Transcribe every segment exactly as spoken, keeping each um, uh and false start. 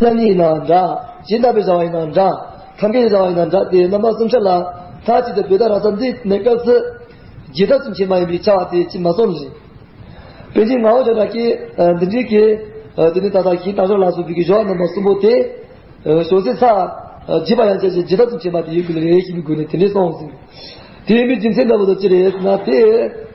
ལ་ནི་ཡིན་ནའང་འདྲ། སྦྱིན་བདག་པའི་བྱ་བ་ཡིན་ནའང་འདྲ། ཐབས་མཁས་ཀྱི་བྱ་བ་ཡིན་ནའང་འདྲ། དེ་རྣམ་པ་གསུམ་ཆར་ལ་མཐའ་གཅིག་ཏུ་བོད་དང་རང་ས་འདི་གནས་སྐབས་སུ་རྒྱུད་ཐབས་སུ་མཁྱེན་པ་ཡིན་པའི་ཆ་བ་དེ་ཅི་མ་སོང་ལ་རེད། པཎ་ཆེན་ངག་དབང་ཆོས་གྲགས་ཀྱིས་དེ་འདྲའི་གི་དེ་ནི་ད་ལྟ་ཞིང་རྟ་མཆོག་ལ་སོགས་པའི་གི་སྦྱོར་བ་རྣམ་པ་གསུམ་པོ་དེ། ཨ་ཞོག་ཟས་ཚ། ཨ་བརྗིད་པ་ཡང་བྱས་ཤིང་རྒྱུད་ཐབས་སུ་མཁྱེན་པ་དེ་ཡོད་དགོས་ལེ་ཞེས་པའི་སྒོ་ནས་དེ་འདྲའི་གསུངས་ཟིན། དེ་ཡིན་པའི་རྒྱུ་མཚན་འདྲ་པོ་དེ་ཅི་རེད་ཟེར་ན། དེ་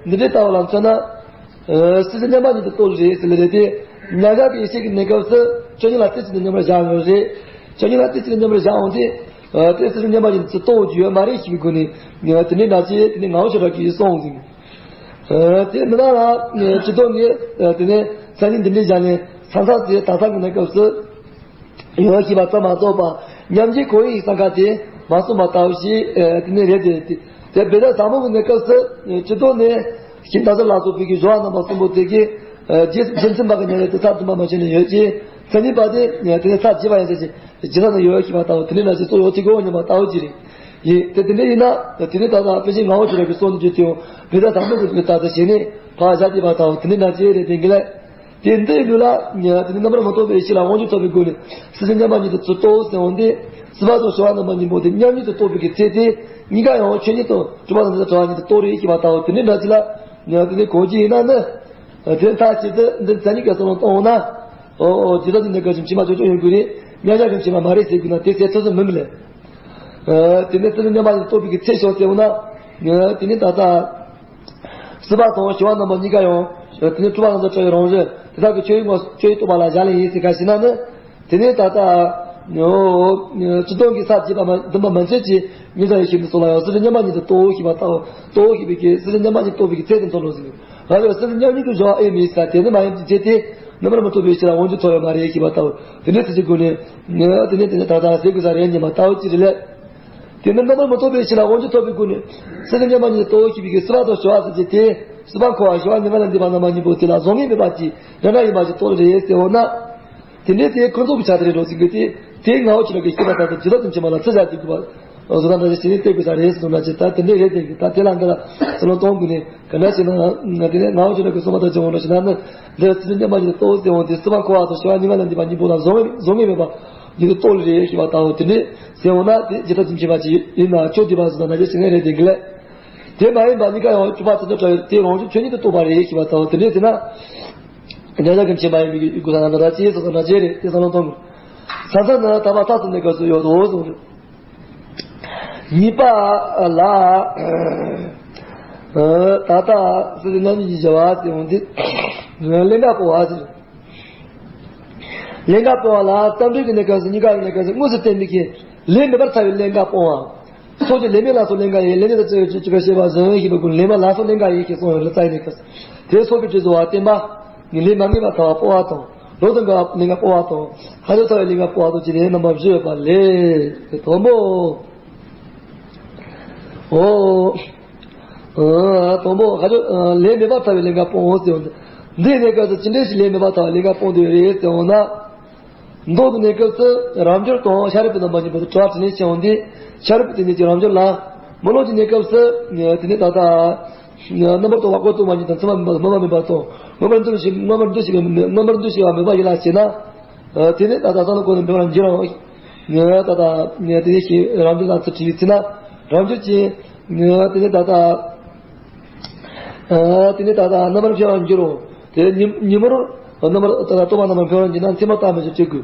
འདི་འདྲའི་ལྟ་བ་ལ་མཚོན་ན། ཨ་སྲིད་རྩེ་མཉམ་པ་ཉིད་དུ་རྟོགས་རེད་ཟེར་ལེ་རེད་དེ། མྱང་འདས་ཀྱི་ཡེ་ཤེས་ཀྱི་གནས་སྐབས་སུ་བཅོས་མིན་ལ་རྩེ་གཅིག་ཏུ་མཉམ་པར་བཞག་ཡོད་རེད། བཅོས་མིན་ལ་རྩེ་གཅིག་ཏུ་མཉམ་པར་བཞག་འོང་དུས། ཨ་དེ་སྲིད་རྩེ་མཉམ་པ་ཉིད་དུ་རྟོགས་རྒྱུ་ཡོད་མ་རེད་ཞེས་པའི་སྒོ་ནས། དེ་འདྲའི་འདྲ་ཅེས་དེ་ནི་ངག་དབང་ཆོས་གྲགས་ཀྱིས་གསུངས་ཟིན། ཨ་དེ་མི་ནག་ལ་སྤྱི་ལྡོག་ནས་དེ་ནས་མཚན་ཉིད་འདི་འདྲའི་བཞག་ནས་ས་མཚམས་དེ་དག་ས་གི་གནས་སྐབས་སུ། ཡོད་ཞེས་པ་ཙམ་མ་གཏོགས་པ། མཉམ་རྗེས་ཁོ་ཡི་སངས་རྒྱས་དེ་མ་གསུངས་པ་ལྟ་བུ་ཞིག་ཨ་དེ་ནི་རེད་དེ། དེ་བོད་ཟླ་ཟླ་མོ་གི་གནས་སྐབས་སུ་སྤྱི་ལྡོག་ནས་ཞིང་རྟ་མཆོག་ལ་སོགས་པའི་གི་སྦྱོར་བ་རྣམ་པ་གསུམ་པོ་དེ་གིས་རྗེས་རྗེས་ཚིམ་པ་གི་ཉམས་ལེན་དེ་ཚར་ཐུབ་པ་མ་བྱས་ནས་ཡོད་ཅེས། མཚན་ཉིད་པ་དེ་དེ་ནི་ཚར་བརྗེད་པ་ཡང་བྱས་ཤིང་རྗེས་ཚར་ན་ཡོད་ཞེས་པ་ལྟ་བུ། དེ་ནི་ན་ཞིག་སོགས་ཡོད་ཅིག་གོ་སྙམ་པ་ལྟ་བུ་ཅིག་རེད། ཡིན་དེ་དེ་འདྲ་ཡིན་ན། དེ་ནི་ད་ལྟ་དཔེ་ཆའི་ངག་དབང་ཆོས་གྲགས་ཀྱིས་གསུངས་ནས་བརྗོད་དེའང་བོད་ཟླ་ཟླ་མོ་གི་ད་ལྟ་ཞེ་ནས་ཕར་བཞག་བསྡད་པ་ལྟ་བུ་དེ་འདྲ་ན་ཅི་རེད་དེ་གི་ལས། དེ་འདི་ལུས་ལ། དེ་ནི་རྣམ་པར་མི་རྟོག་པའི་ཡེ་ཤེས་ལ་དབང་ཕྱུག་ཐོབ་པའི་སྒོ་ནས་སྲིད་རྩེ་མཉམ་པ་ཉིད་དུ་ཚུར་རྟོགས་ཟེར་འོང་དུས། སྲིད་པ་དང་སྦྱོར་བ་རྣམ་པ་གཉིས་པོ་དེ་མཉམ་ཉིད་དུ་རྟོགས་པའི་གི་ཚེ་དེ་གཉིས་ཀ་ཡང་ཆོས་ཉིད་དང་སྤྲོས་པ་དང་ནི་བྲལ་བ་ཉིད་དུ་རྟོགས་རེད་ཞེས་པ་ལྟ་བུ་དེ་འདྲའི་འདྲ་ཅིག་ལ། དེ་ནི་གོང་ཆེན་ཡིན་ན་ནི། དེ་མཐའ་གཅིག་ཏུ་འདི་མཚན་ཉིད་ཀྱི་བསམ་བློ་གཏོང་འོང་ན། ཨོ་ཨོ་ཇི་ལྟར་དེ་འདི་ག་ཅིག་ཕྱི་མ་ཆོས་ཆོས་ཡོང་དགོས་རེད། མཉམ་གཞག་གི་ཕྱི་མ་མ་རེད་ཟེར་དགོས་ན་དེ་ཟེར་ཐུབ་ས་མིན་མི་ལས། དེ་ནི་སྲིད་རྩེ་མཉམ་པ་ཉིད་དུ་རྟོགས་པའི་གི་ཚེ་ཤོག་ཟེར་འོང་ན། དེ་ནི་ད་ལྟ། སྲིད་པ་དང་སྦྱོར་བ་རྣམ་པ་གཉིས་ཀ་ཡང་། དེ་ནི་སྤྲོས་པ་རྣམ་པར་བྲལ་བའི་རང་བཞིན་དེ་དག་གི་ཆོས་ཉིད་ཆོས་ཉིད་རྟོགས་པ་ལ་བཞག་ལེ་ཡིན་ཟེར་ག་ཞེ་ན་ནི། དེ་ནི་ད་ལྟ། སྤྱི་ལྡོག་གི་ས་བརྗེ་བ་མ་བདུན་པ་མན་ཆད་ཀྱི་མཉམ་གཞག་ཡེ་ཤེས་འདི་སོགས་ལ་ཡང་སྲིད་རྩེ་མཉམ་པ་ཉིད་དུ་རྟོགས་ཞེས་པ་ལྟ་བུ། རྟོགས་ཞེས་པའི་གི་སྲིད་རྩེ་མཉམ་པ་ཉིད་རྟོགས་པའི་གི་ཚེ་དེ་མཚོན་ནོ་ཟེར། ང་ཚོས་སྲིད་རྩེ་མཉམ་ཉིད་དུ་སྦྱོར་བ་ཨེ་མེད་ས་དེ་ནི་མ་ཡིན་གྱི་རྗེས་དེ་རྣམ་པར་མི་རྟོག་པའི་ཕྱིར་དབང་ཕྱུག་ཐོབ་ཡོད་མ་རེད་ཞེས་པ་ལྟ་བུ། དེ་ནི་སྲིད་རྩེ་སྒོ་ནས། དེ་ནི་དེ་ནི་ད་ལྟ་ཟེར་དགོས་ས་རེད་སྙམ་པ་ལྟ་བུ་ཅི་རེད་ལས། དེ་ནི་རྣམ་པར་མི་རྟོག་པའི་ཕྱིར་དབང་ཕྱུག་ཐོབ་པའི་སྒོ་ནས་སྲིད་རྩེ་མཉམ་པ་ཉིད་རྟོགས་ཞེས་པའི་གི་སྲིད་པ་དང་སྦྱོར་བ་ཟེར་གྱི་དེ་སྲིད་པ་འཁོར་བ་ཞི་བ་ཉེ་བར་ལ་འདུས་པ་རྣམ་པ་གཉིས་པོ་དེ་ལ་བཟོ་ངེས་མེད་པ་ཅིག་རང་འདྲ་ཡིན་པ་ཞིག་རྟོགས་རེད་ཟེར་འོང་ན། དེ་འདྲའི་དེ་ཁོ་ཚོ་གི་ཆ་དེ་རེད་འགྲོ་ཟིན་གི་དེ་དེའི་ངག་འོག་ཆུ་ལ་གི་ཤེས་པ་ལྟར་དུ་ཇི་ལྟར་དུ་མཁྱེན་པ་ལ་ཚུལ་བཞག་ཅིག་དགོས་པ། བཟོ་ལྟ་འདྲ་ཞིག་བྱས་ནས་བལྟས་དགོས་ས་རེད་ཟེར་ན་ཅི་ད་དེ་འདྲའི་རེད་དེ་གི་ད་དེ་ལ་འདི་ལ་བསམ་བློ་གཏོང་དགོས་ནས་ག་འདྲ་ཞིག་ན་དེ་ནས་ངག་འོག་ཆུ་ལ་གི་གསུངས་པ་ལྟར་བྱུང་བ་འདྲ་ཞིག་ན་ནི་འདི་ལ་ཚུལ་མཉམ་པ་ཉིད་དུ་རྟོགས་ཟེར་འོང་དེ་སྲིད་པ་འཁོར་བ་དང་ཞི་བ་ཉེ་བར་ལ་འདུས་པ་གཉིས་པོ་ལ་བཟོ་ངེས་བཟོ་ངེས་མེད་པ་ཉིད་དུ་རྟོགས་ལེ་རེད་ཞེས་པ་ལྟ་བུ་དེ་འདྲའི་ཟེར་འོང་ན་དེ་ཇི་ལྟར་དུ་མཁྱེན་པ་ཅིག་ཡིན་ན་ཁྱོད་འདུས་པ་ཟེར་ན་ན་ཅི་ཞིག་ངེས་རེད་དེ་གི་ལས། དེ་མ་ཡིན་པ་གཉིས་ཀ་ཡང་སྤྲོས་པ་ཙམ་དུ་བྲལ་བའི་དེའི་རང་བཞིན་ཆོས་ཉིད་དུ་རྟོགས་པ་རེད་ཞེས་པ་ལྟ་བུ་དེ་འདྲ་ཟེར་ན། མཉམ་གཞག་གི་མཁྱེན་པ་ཡིན་པའི་སྐུ་ས་ན་ད་ཅི་སོགས་ན་ཅི་རེད་དེ་བསམ་བློ་གཏོང་དགོས། ས་མཚམས་ན་དག་པ་མཐའ་གསུམ་གནས་སྐབས་སུ་ཡོད་དོ་གསུངས་རེད། གཉིས་པ་ལ། ད་ལྟ་སྲིད་རྩེ་མཉམ་ཉིད་ཀྱི་བྱ་བ་ཟེར་འོང་དུས། ཀླན་ཀ་སྤོང་བ་ཟེར། ཀླན་ཀ་སྤོང་བ་ལ་རྩ་འགྲེལ་གྱི་གནས་སྐབས་སུ་གཉིས་ཀ་གི་གནས་སྐབས་སུ་དངོས་སུ་བསྟན་པའི་གི་ལས་མེད་པར་ཐལ་བའི་ཀླན་ཀ་སྤོང་བ། སོགས་ཀྱི་ལས་མེད་ལ་སོགས་ཀླན་ཀ་ཡིན། ལས་མེད་དང་བཅས་པའི་ཆོས་ཅི་ག་ཤེས་པ་བཟུང་ཞེས་པའི་སྒོ་ནས་ལས་མེད་ལ་སོགས་ཀླན་ཀ་ཡིན་ཞེས་གསུངས་ཡོད་ལ་རྩ་བའི་གནས་སྐབས་སུ་དེ་སོགས་ཀྱི་ཆོས་བཟོ་བ་བསྟན་པ། ལས་མ་ངེས་པ་ཐལ་བ་སྤོང་བ་དང་། ལོག་ཏུ་འགལ་བ་ཀླན་ཀ་སྤོང་བ་དང་། ཧ་ཅང་ཐལ་བའི་ཀླན་ཀ་སྤོང་བ་དང་བཅས་ཏེ་རྣམ་པ་བཞི་ཡོད་པ་ལས། དང་པོ། ཨོ། ཨ། དང་པོ་ཧ་ཅང་ལས་མེད་པར་ཐལ་བའི་ཀླན་ཀ་སྤོང་ཟེར་བ་འདི། འདིའི་གནས་སྐབས་སུ་ཅི་འདྲ་ཞིག་ལས་མེད་པར་ཐལ་བའི་ཀླན་ཀ་སྤོང་འདོད་རེད་ཟེར་བ་ན། མདོ་གི་གནས་སྐབས་སུ་རབ་འབྱོར་དང་ཤཱ་རིའི་བུ་རྣམ་པ་གཉིས་པོ་དེ་དྲི་བ་དྲིས་ལན་བྱས་འོང་དུས་ཤཱ་རིའི་བུ་དེ་ཉིད་ཀྱིས་རབ་འབྱོར་ལ། མི་སློབ་ཀྱི་གནས་སྐབས་སུ་དེ་ནི་ད་ལྟ་རྣམ་པར་རྟོག་པ་ཀུན་རྟོག་མ་ཉིད་དང་མཚན་མ་མེད་པ་སྨོན་པ་མེད་པ་དང་། མངོན་པར་འདུ་ཤེས་མངོན་པར་འདུ་ཤེས་པའི་མངོན་པར་འདུ་ཤེས་པ་མེད་པ་ཡིན་ལ་ཞེ་ན། དེ་ནི་ད་ལྟ་བསམ་བློ་ཀུན་ནས་འབེབས་པར་འགྱུར་རོ། ད་ལྟ་དེ་ནི་ཞེས་རབ་འབྱོར་ལ་ཚུར་དྲིས་པའི་ཚེ་ན། རབ་འབྱོར་གྱིས་དེ་ནི་ད་ལྟ། ཨ། དེ་ནི་ད་ལྟ་རྣམ་པར་འཕེལ་བར་འགྱུར་རོ། དེ་ཉིན་ཉིན་མོར་རྣམ་པར་ད་ལྟ་རྟོག་པ་རྣམ་པར་འཕེལ་བར་འགྱུར་ན་མཚན་མོ་ལྟ་མི་བྱེད་ཅིག་གི།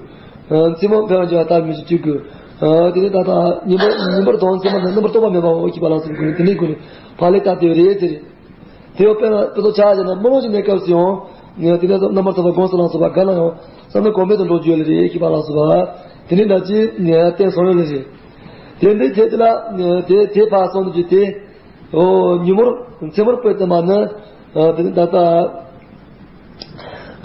ཨ། མཚན་མོ་འཕེལ་བར་འགྱུར་བ་ལྟ་མི་བྱེད་ཅིག་གི། ཨ། དེ་ནི་ད་ལྟ་ཉིན་མོ་ཉིན་མོར་དང་མཚན་མོ་ནི་རྣམ་པར་རྟོག་པ་མེད་པའོ་ཞེས་པ་ལ་སོགས་པའི་སྒོ་ནས་དེ་ནི་སྒོ་ནས་ཕར་ལས་ལྟ་དེ་རེད་ཟེར། དེ་ཡང་དཔེར་ན་དཔེ་ཚོགས་ཆ་བཞག་ན་རྨོ་ལོང་གི་གནས་སྐབས་སུ་ཡང་དེ་ནི་རྣམ་པར་རྟོག་པ་སྒོམ་སོ་ལ་སོགས་པ་ག་ལ་ཡང་བསམ་བློ་གོང་འཕེལ་དུ་འགྲོ་རྒྱུ་ཡོད་ལེ་རེད་ཞེས་པ་ལ་སོགས་པ་དེ་ནི་འདྲ་ཅིག་བསྟན་སོང་ཡོད་ལེ་རེད། དེ་འདི་ཁྱེད་ཀྱི་ལ་དེ་དེ་ཕར་སོང་ནས་ཀྱི་དེ། ཨོ། ཉིན་མོར་མཚན་མོར་སྤོས་ཏེ་མ་ནི། ཨ། དེ་ནི་ད་ལྟ།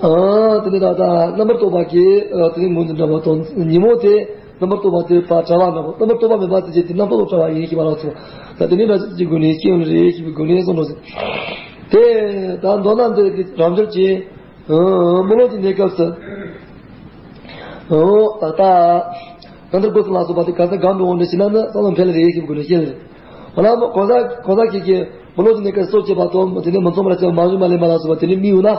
ཨ། དེ་ནི་ད་ལྟ་རྣམ་པར་རྟོག་པ་གིས། ཨ། དེ་ནི་ངོས་འཛིན་འདྲ་བ་དང་ཉིན་མོ་དེ་རྣམ་པར་རྟོག་པ་དེ་ཕར་བྲལ་བ་འདྲ་བོ། རྣམ་པར་རྟོག་པ་མེད་པ་དེ་ཅི་སྟེ་རྣམ་རྟོག་བྲལ་བ་ཡིན་ཞེས་པ་ལ་སོགས། ད་དེ་ནི་འདྲ་ཅིག་གི་སྒོ་ནས་སྐྱེ་བ་རེད་ཞེས་པའི་སྒོ་ནས་གསུངས་འགྲོ་ཟིན། དེ་ད་མདོར་ན་འདི་གི་རབ་འབྱོར་གྱིས། ཨ། རྨོ་ལོང་གི་གནས་སྐབས་སུ། ཨོ། ད་ལྟ། གང་ལྟར་སྒོ་གསུམ་ལ་སོགས་པ་དེ་ག་ས་གང་དུ་འོང་འདྲ་ཞིག་ན་ནི་བསམ་བློ་འཕེལ་རེ་ཞིག་དགོས་ནས་བཤད་རེད། འོ་ན་གང་ཟག་གང་ཟག་ཞིག་གིས་རྨོ་ལོང་གི་གནས་སྐབས་སུ་སོ་སྐྱེས་པ་དང་དེ་ནས་མི་ཚངས་པར་སྤྱད་པ་མ་བྱུང་མ་ལེན་པ་ལ་སོགས་པ་དེ་ནས་དམིགས་ཡོད་ན།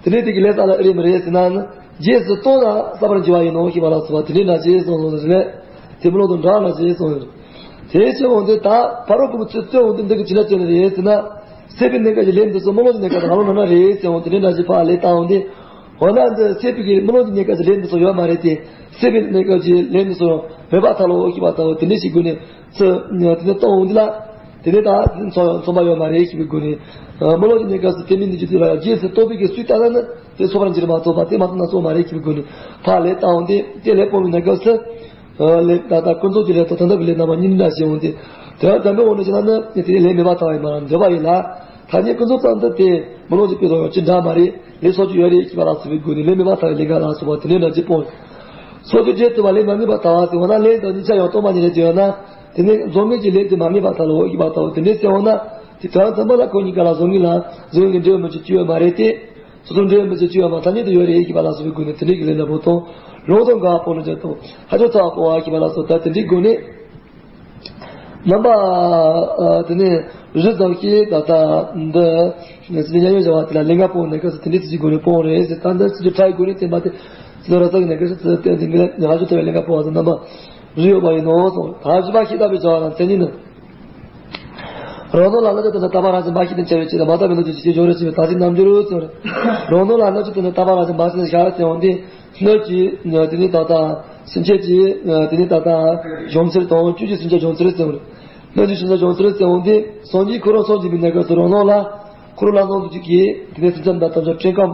དེ་ནས་དེ་གི་ལས་ས་ལ་ཨེ་རེད་མི་རེད་ཟེར་ན་ནི། རྗེས་སུ་རྟོགས་ན་བསམ་པར་འགྱུར་བ་ཡིན་ནོ་ཞེས་པ་ལ་སོགས་པ་དེ་འདྲའི་འདྲ་ཞེས་གསུངས་སོ་ཟེར་ནས། དེ་མི་སློབ་དང་འདྲ་ལ་ཞེས་གསུངས་ཡོད། དེའི་ཕྱིར་འོང་དུས་ད་ཕ་རོལ་པོ་ཚུར་སྟོན་འོང་དུས་འདི་གི་ཕྱི་ན་སྟོན་ནི་རེད་ཟེར་ན། སྲེད་པའི་གནས་སྐབས་ཀྱི་ལས་འདི་ཚོ་རྨི་ལམ་གྱི་གནས་སྐབས་དང་ལྷ་ལུང་ན་ན་རེད་ཟེར་འོང་དེ་འདྲའི་འདྲ་ཞེས་ཕར་ལན་བཏབ་འོང་དུས། འོ་ན་འདི་སྲེད་པའི་གི་རྨི་ལམ་གྱི་གནས་སྐབས་ཀྱི་ལས་འདི་ཚོ་ཡོད་མ་རེད་དེ། སྲེད་པའི་གནས་སྐབས་ཀྱི་ལས་འདི་ཚོ་མེད་པར་ཐལ་ལོ་ཞེས་པ་ལྟ་བུ་དེ་འདྲའི་ཞིག་དགོས་ནས། ཚུར་དེ་ནས་གཏོང་འོང་འདི་ལ། དེ་ནས་ད་དེ་ཚོ་ཡང་ཚོང་པ་ཡོད་མ་རེད་ཞེས་པའི་སྒོ་ནས། རྨི་ལམ་གྱི་གནས་སྐབས་སུ་དེ་མིན་འདི་རྒྱུ་དེ་ལ་ཡང་རྗེས་སུ་རྟོགས་པའི་གི་སུས་བལྟས་ན་ནི་དེ་ཚོགས་པར་འགྱུར་མ་ཐོབ་པ་དེ་མ་ཐོབ་ན་སོང་མ་རེད་ཞེས་པའི་སྒོ་ནས་ཕར་ལན་བཏབ་འོང་དེ་དེ་ལན་སྤོང་བའི་གནས་སྐབས་སུ། ལས་ད་ལྟ་ཀུན་རྫོབ་ཀྱི་ལས་དང་དོན་དམ་གྱི་ལས་རྣམ་པ་གཉིས་འདྲ་ཞེས་འོང་དེ། དེ་ཡང་དམ་པའི་དབང་དུ་བྱས་ན་ནི་དེ་ལས་མེད་པར་ཐལ་བ་ཡིན་པ་ལ་འདོད་པ་ཡིན་ལ། ཐ་སྙད་ཀུན་རྫོབ་ཙམ་དུ་དེ་རྨི་ལམ་གྱི་དཔེ་དང་ཡང་ཅི་འདྲ་མ་རེད། ལས་སོགས་ཀྱི་ཡོད་རེད་ཞེས་པ་ལ་སོགས་པའི་སྒོ་ནས་ལས་མེད་པར་ཐལ་བའི་ལས་འགའ་ལ་སོགས་པ་དེ་འདྲའི་འདྲ་ཅིག་སྤོང་། སོགས་ཀྱི་རྗེས་སུ་བ་ལས་མ་དམིགས་པར་ཐལ་བ་ཟེར་བ་ན་ལས་དང་གཉིས་ཆ་ཡང་སྟོང་པ་ཉིད་ནས་དེ་ཡོད་ན། དེ་ནི་གཟུགས་མེད་ཀྱི་ལས་དེ་མ་དམིགས་པར་ཐལ་ལོ་ཞེས་པ་ལྟ་བུ་དེ་འདྲའི་ཟེར་འོང་ན། དེ་དོན་དམ་པ་ལ་ཁོ་གཉིས་ཀ་ལ་གཟུགས་མེད་ལ་གཟུགས་མེད་ཀྱི་འབྲས་བུ་མི་ཚུགས་ཀྱི་ཡོད་མ་རེད་དེ། སོ་སོ་འབྲས་བུ་མི་ཚུགས་ཀྱི་ཡོད་མ་ཐ་སྙད་དུ་ཡོད་རེད་ཞེས་པ་ལ་སོགས་པའི་སྒོ་ནས་དེ་འདྲའི་གི་ལས་འདྲ་པོ་དང་། ལུང་དང་འགལ་བ་སྤོང་ལ་འཇལ་དང་། ཧ་ཅང་ཚ་བ་སྤོང་བ་ཞེས་པ་ལ་སོགས་ད་དེ་འདྲའི་སྒོ་ནས། རྣམ་པ་དེ་ནས་རི་ཙམ་ཞིག་ད་ལྟ་འདི་སྲིད་པའི་མཉམ་ཡོད་བྱ་བ་དེ་ལ་ལས་འགའ་སྤོང་ནས་སྐབས་སུ་དེ་འདྲའི་ཚུལ་གྱི་སྒོ་ནས་སྤོང་རེད་ཟེར། ད་འདི་སྲིད་པའི་ཕྲ་ཡི་སྒོ་ནས་བསྟན་པ་དེ་སྲིད་པ་ར་ཙ་གི་ནས་སྐབས་སུ་ཚུལ་བསྟན་དེ་འདི་ལས་ཧ་ཅང་ཚ་བའི་ལས་འགའ་སྤོང་བ་དང་རྣམ་པ། རི་ཡོད་པ་ཡིན་ནོ་གསུངས། ད་བཞི་པ་ཤེས་རྟོགས་པའི་སྦྱོར་བ་དང་མཚན་ཉིད་ནི། རང་སྣང་ལ་རྣམ་དཔྱོད་དོན་དམ་དམ་པ་རང་བཞིན་འབའ་ཞིག་ཏུ་འཆར་བའི་ཆེད་དུ་མ་དག་པའི་རྣམ་དཔྱོད་ཀྱི་ཤེས་སྦྱོར་རེ་བྱེད་པའི་དག་ཅིང་རྣམ་འགྱུར་ཟེར། རང་སྣང་ལ་རྣམ་དཔྱོད་དོན་དམ་དམ་པ་རང་བཞིན་འབའ་ཞིག་ཏུ་འཆར་ཟེར་འོང་དུས། སྣོད་ཀྱི་དེ་ནི་ད་ལྟ་སེམས་ཅན་གྱི་དེ་ནི་ད་ལྟ་སྦྱོང་ཚུལ་དང་བཅུད་ཀྱི་སེམས་ཅན་སྦྱོང་ཚུལ་ཟེར་འོང་། སྣོད་ཀྱི་སེམས་ཅན་སྦྱོང་ཚུལ་ཟེར་འོང་དུས་སངས་རྒྱས་ཁོ་རང་སངས་རྒྱས་པའི་གནས་སྐབས་སུ་རང་སྣང་ལ་འཁོར་ལ་སྣང་དུ་བཅུག་གིས་དེ་ནི་སེམས་ཅན་དང་ཐམས་ཅད་བཀྲེན་སྐོམ།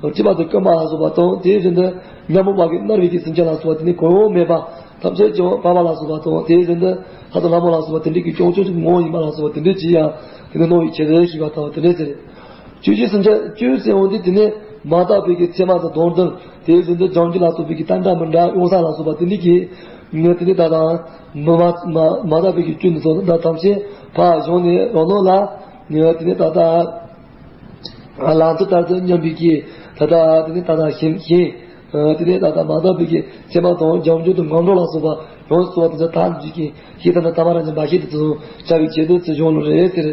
སྲིད་པ་དང་སྐོམ་པ་ལ་སོགས་པ་དང་དེའི་རིང་དུ་ཉོན་མོངས་པ་གིས་མནར་བའི་གི་སེམས་ཅན་ལ་སོགས་པ་དེ་ནི་གོ་ཡོང་མེད་པ་ཐམས་ཅད་ཀྱང་བར་པ་ལ་སོགས་པ་དང་དེའི་རིང་དུ་ལྷ་དང་ལྷ་མོ་ལ་སོགས་པ་དེ་འདྲའི་གི་སྐྱོང་བྱེད་ཀྱི་ངོ་བོ་ཡིན་པ་ལ་སོགས་པ་དེ་འདྲའི་ཅིག་ཡང་དེ་ནི་སྣང་བའི་ཕྱིར་ཞེས་པ་ལྟ་བུ་དེ་འདྲའི་ཟེར། བཅུད་ཀྱི་སེམས་ཅན་བཅུད་ཟེར་འོང་དུས་དེ་ནི་མ་དག་པའི་གི་མཚན་མ་དང་སྡང་སྡུག་དེའི་རིང་དུ་སྦྱང་རྒྱུ་ལ་སོགས་པའི་གི་ལྟ་འདྲ་མི་འདྲ་གཡུང་ས་ལ་སོགས་པ་དེ་འདྲའི་གི་ངས་དེ་ནི་ད་ལྟ་མི་མ་མ་མ་དག་པའི་གི་བཅུད་འདི་ཚོ་ད་ཐམས་ཅད་ཕར་བཞེངས་ནས་རང་སྣང་ལ་ངས་དེ་ནི་ད་ལྟ། ལང་ཚོ་ལྟར་དུ་མཉམ་པའི་གི་ད་ལྟ་དེ་ནི་ད་ལྟ་ཞིང་ཞིང་། དེ་ནི་ད་ལྟ་མ་དག་པའི་གི་མཚན་མ་དང་རྒྱང་འཇུག་དང་ངང་འགྲོ་ལ་སོགས་པ་ཡོངས་སུ་རྫོགས་པ་དེ་ཚོ་དག་འཇུག་གི་ཤེས་དང་ནི་དམ་པ་རང་བཞིན་འབའ་ཞིག་ཏུ་ཚུར་འཆར་བའི་ཆེད་དུ་ཚུར་བྱུང་ལོ་རེད་ཟེར།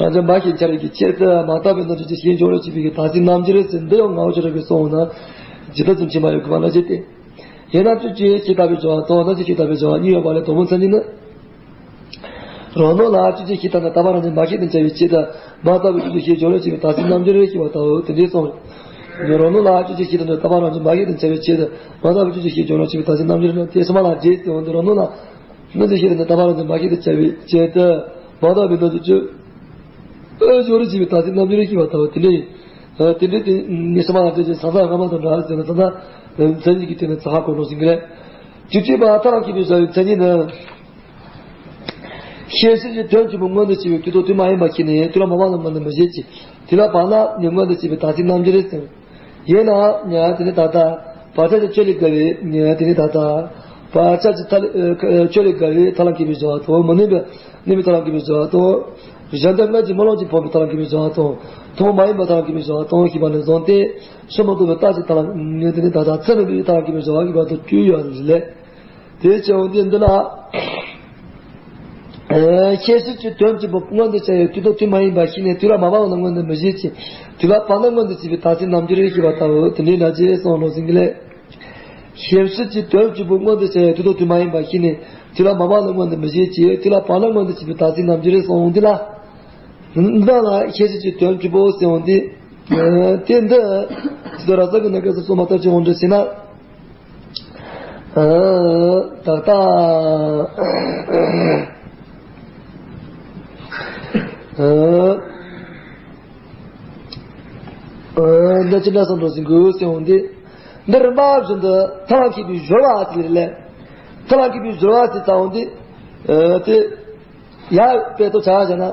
རང་བཞིན་འབའ་ཞིག་འཆར་བའི་གི་ཆེད་དུ་མ་དག་པའི་རྣམ་འགྱུར་གྱི་ཤེས་སྦྱོར་རེ་བྱེད་པའི་གི་དག་ཅིང་རྣམ་འགྱུར་ཟེར་འདི་ཡང་ངག་ཆོས་རབ་ཀྱིས་གསུངས་ན་ཇི་ལྟར་ཙམ་ཕྱི་མ་ཡོད་དགོས་པ་ན་ཞེས་ཏེ། ཡིན་ན་བཅུད་ཀྱི་ཤེས་ལྟ་བའི་སྦྱོར་བ་དང་རྣམ་ཤེས་ཤེས་ལྟ་བའི་སྦྱོར་བ་གཉིས་ཡོད་པ་ལས་དང་པོ་མཚན་ཉིད་ནི། རང་སྣང་ལ་བཅུད་ཀྱི་ཤེས་དང་ནི་དམ་པ་རང་བཞིན་འབའ་ཞིག་ཏུ་འཆར་བའི་ཆེད་དུ་མ་དག་པའི་བཅུད་ཀྱི་ཤེས་སྦྱོར་རེ་བྱེད་པའི་དག་ཅིང་རྣམ་འགྱུར་རེ་ཞེས་པ་ལྟ་བུ་དེ་འདྲའི་གསུངས། རང་སྣང་ལ་བཅུད་ཀྱི་ཤེས་དང་ནི་དམ་པ་རང་བཞིན་འབའ་ཞིག་ཏུ་འཆར་བའི་ཆེད་དུ་མ་དག་པའི་བཅུད་ཀྱི་ཤེས་སྦྱོར་རེ་བྱེད་པའི་དག་ཅིང་རྣམ་འགྱུར་ནི་དེ་ཕྱི་མ་ལ་འགྲེལ་ཏེ་འོང་དུས་རང་སྣང་ལ་སྣོད་ཀྱི་ཤེས་དང་ནི་དམ་པ་རང་བཞིན་འབའ་ཞིག་ཏུ་འཆར་བའི་ཆེད་དུ་མ་དག་པའི་རྣམ་འགྱུར་བཅུད་སྦྱོར་རེ་བྱེད་པའི་དག་ཅིང་རྣམ་འགྱུར་རེ་ཞེས་པ་ལྟ་བུ་དེ་འདྲའི་དེ་འདྲའི་དེ་ནི་ཕྱི་མ་ལ་འགྲེལ་ཅིང་ས་མཚམས་སྔ་མ་དང་འདྲ་ཟེར་ན་ས་མཚམས་མཚན་ཉིད་ཀྱི་དེ་ནི་ཚ་ཁ་གོ་ནོ་ཟིན་གི་རེད། བཅུ་གཅིག་པ་ཐབས་ལམ་མཁས་པའི་སྦྱོར་བའི་མཚན་ཉིད་ནི། ཤེས་བྱེད་ཀྱི་དོན་གཅིག་པུ་མངོན་དུ་བྱེད་པའི་དུས་དང་དུས་མ་ཡིན་པ་ཤེས་ནས་དུས་ལ་མ་བབ་ན་མངོན་དུ་མི་བྱེད་ཅིང་དུས་ལ་བབ་ན་ནི་མངོན་དུ་བྱེད་པའི་དག་ཅིང་རྣམ་འགྱུར་རེད་ཟེར། ཡིན་ནའང་དེ་ནི་ད་ལྟ་བག་ཆགས་ཀྱི་ཆོས་ལས་བརྒལ་བའི་དེ་ནི་ད་ལྟ་བག་ཆགས་ཀྱི་མཐའ་ལས་ཆོས་ལས་བརྒལ་བའི་ཐབས་ལམ་མཁས་པའི་སྦྱོར་བ་དང་མི་གནས་པའི་གནས་པའི་ཐབས་ལམ་མཁས་པའི་སྦྱོར་བ་དང་། གཞན་དོན་སྔར་གྱི་རྨི་ལམ་གྱིས་ཕོངས་པའི་ཐབས་ལམ་མཁས་པའི་སྦྱོར་བ་དང་དོན་མ་ཡིན་པའི་ཐབས་ལམ་མཁས་པའི་སྦྱོར་བ་དང་ཞེས་པ་ནས་བཟུང་སྟེ་ཕྱིར་མི་ལྡོག་པའི་རྟགས་ཀྱི་ཐབས་ལམ་དེ་ནི་ད་ལྟ་ཚད་མེད་པའི་ཐབས་ལམ་མཁས་པའི་སྦྱོར་བ་ཞེས་པ་དང་བཅུ་ཡོད་ལས། དེ་བྱས་འོང་དུས་འདི་ལ། ཤེས་བྱེད་ཀྱི་དོན་གཅིག་པུ་མངོན་དུ་བྱ་ཡི་དུས་དང་དུས་མ་ཡིན་པ་ཤེས་ནས་དུས་ལ་མ་བབ་ན་མངོན་དུ་མི་བྱེད་ཅིང་དུས་ལ་བབ་ན་མངོན་དུ་བྱེད་པའི་དག་ཅིང་རྣམ་འགྱུར་རེ་ཞེས་པ་ལྟ་བུ་དེ་འདྲའི་འདྲ་ཅེས་གསུངས་ནོ་ཟིན་གི་ལས། ཤེས་བྱེད་ཀྱི་དོན་གཅིག་པུ་མངོན་དུ་བྱ་ཡི་དུས་དང་དུས་མ་ཡིན་པ་ཤེས་ནས་དུས་ལ་མ་བབ་ན་མངོན་དུ་མི་བྱེད་ཅིང་དུས་ལ་བབ་ན་མངོན་དུ་བྱེད་པའི་དག་ཅིང་རྣམ་འགྱུར་རེ་གསུངས་འོང་དུས་ལ། འདི་ལ་ཤེས་བྱེད་ཀྱི་དོན་གཅིག་པུ་ཟེར་འོང་དུས། དེ་འདི། ཇི་ལྟར་ར་ས་གི་ནང་གི་སུ་གསུངས་པ་ལྟར་གྱི་འོང་དུ་ཟེར་ན། ད་ལྟ། འདི་ཅི་འདྲ་བསམ་དུ་ཟིན་དགོས་ཟེར་འོང་དུས། འདི་རིམ་པ་བཞིན་དུ་ཐབས་ལམ་མཁས་པའི་སྦྱོར་བ་ཟེར་ལས། ཐབས་ལམ་མཁས་པའི་སྦྱོར་བ་ཟེར་ཙམ་འོང་དུས། དེ། ཡང་དཔེ་ཏོ་ཆ་བཞག་ན།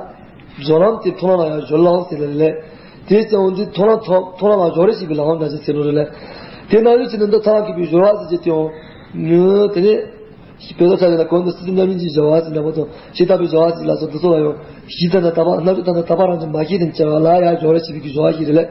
སྦྱོར་ལམ་དེ་མཐོང་ལམ་ལ་ཡང་སྦྱོར་ལམ་ཟེར་ལས་ལས། དེ་ཙམ་འོང་དུས་མཐོང་ལམ་མཐོང་མཐོང་ལམ་ལ་སྦྱོར་རེ་ཞིག་གི་ལམ་འདྲ་ཞིག་ཟེར་ལོ་རེ་ལས། དེ་ནང་བཞིན་བྱས་ནས་འདི་ཐབས་ལམ་མཁས་པའི་སྦྱོར་བ་ཟེར་གྱི་དེའང་། དེ་ནས། དཔེ་ཏོ་ཆ་བཞག་ན་གོང་དུ་སྲིད་པའི་མཉམ་ཉིད་ཀྱི་སྦྱོར་བ་ཟེར་འདྲ་པོ་དང་ཤེས་ལྟ་བུའི་སྦྱོར་བ་ཟེར་ལ་སོགས་འདི་ཚོ་ལ་ཡང་གཞི་ལྟར་ན་དག་པ་རྣམ་དཔྱོད་ལྟར་ན་དག་པ་རང་བཞིན་འབའ་ཞིག་ཏུ་འཆར་བ་ལ་ཡང་སྦྱོར་རེ་ཞིག་གི་སྦྱོར་བ་ཞིག་རེད་ལས།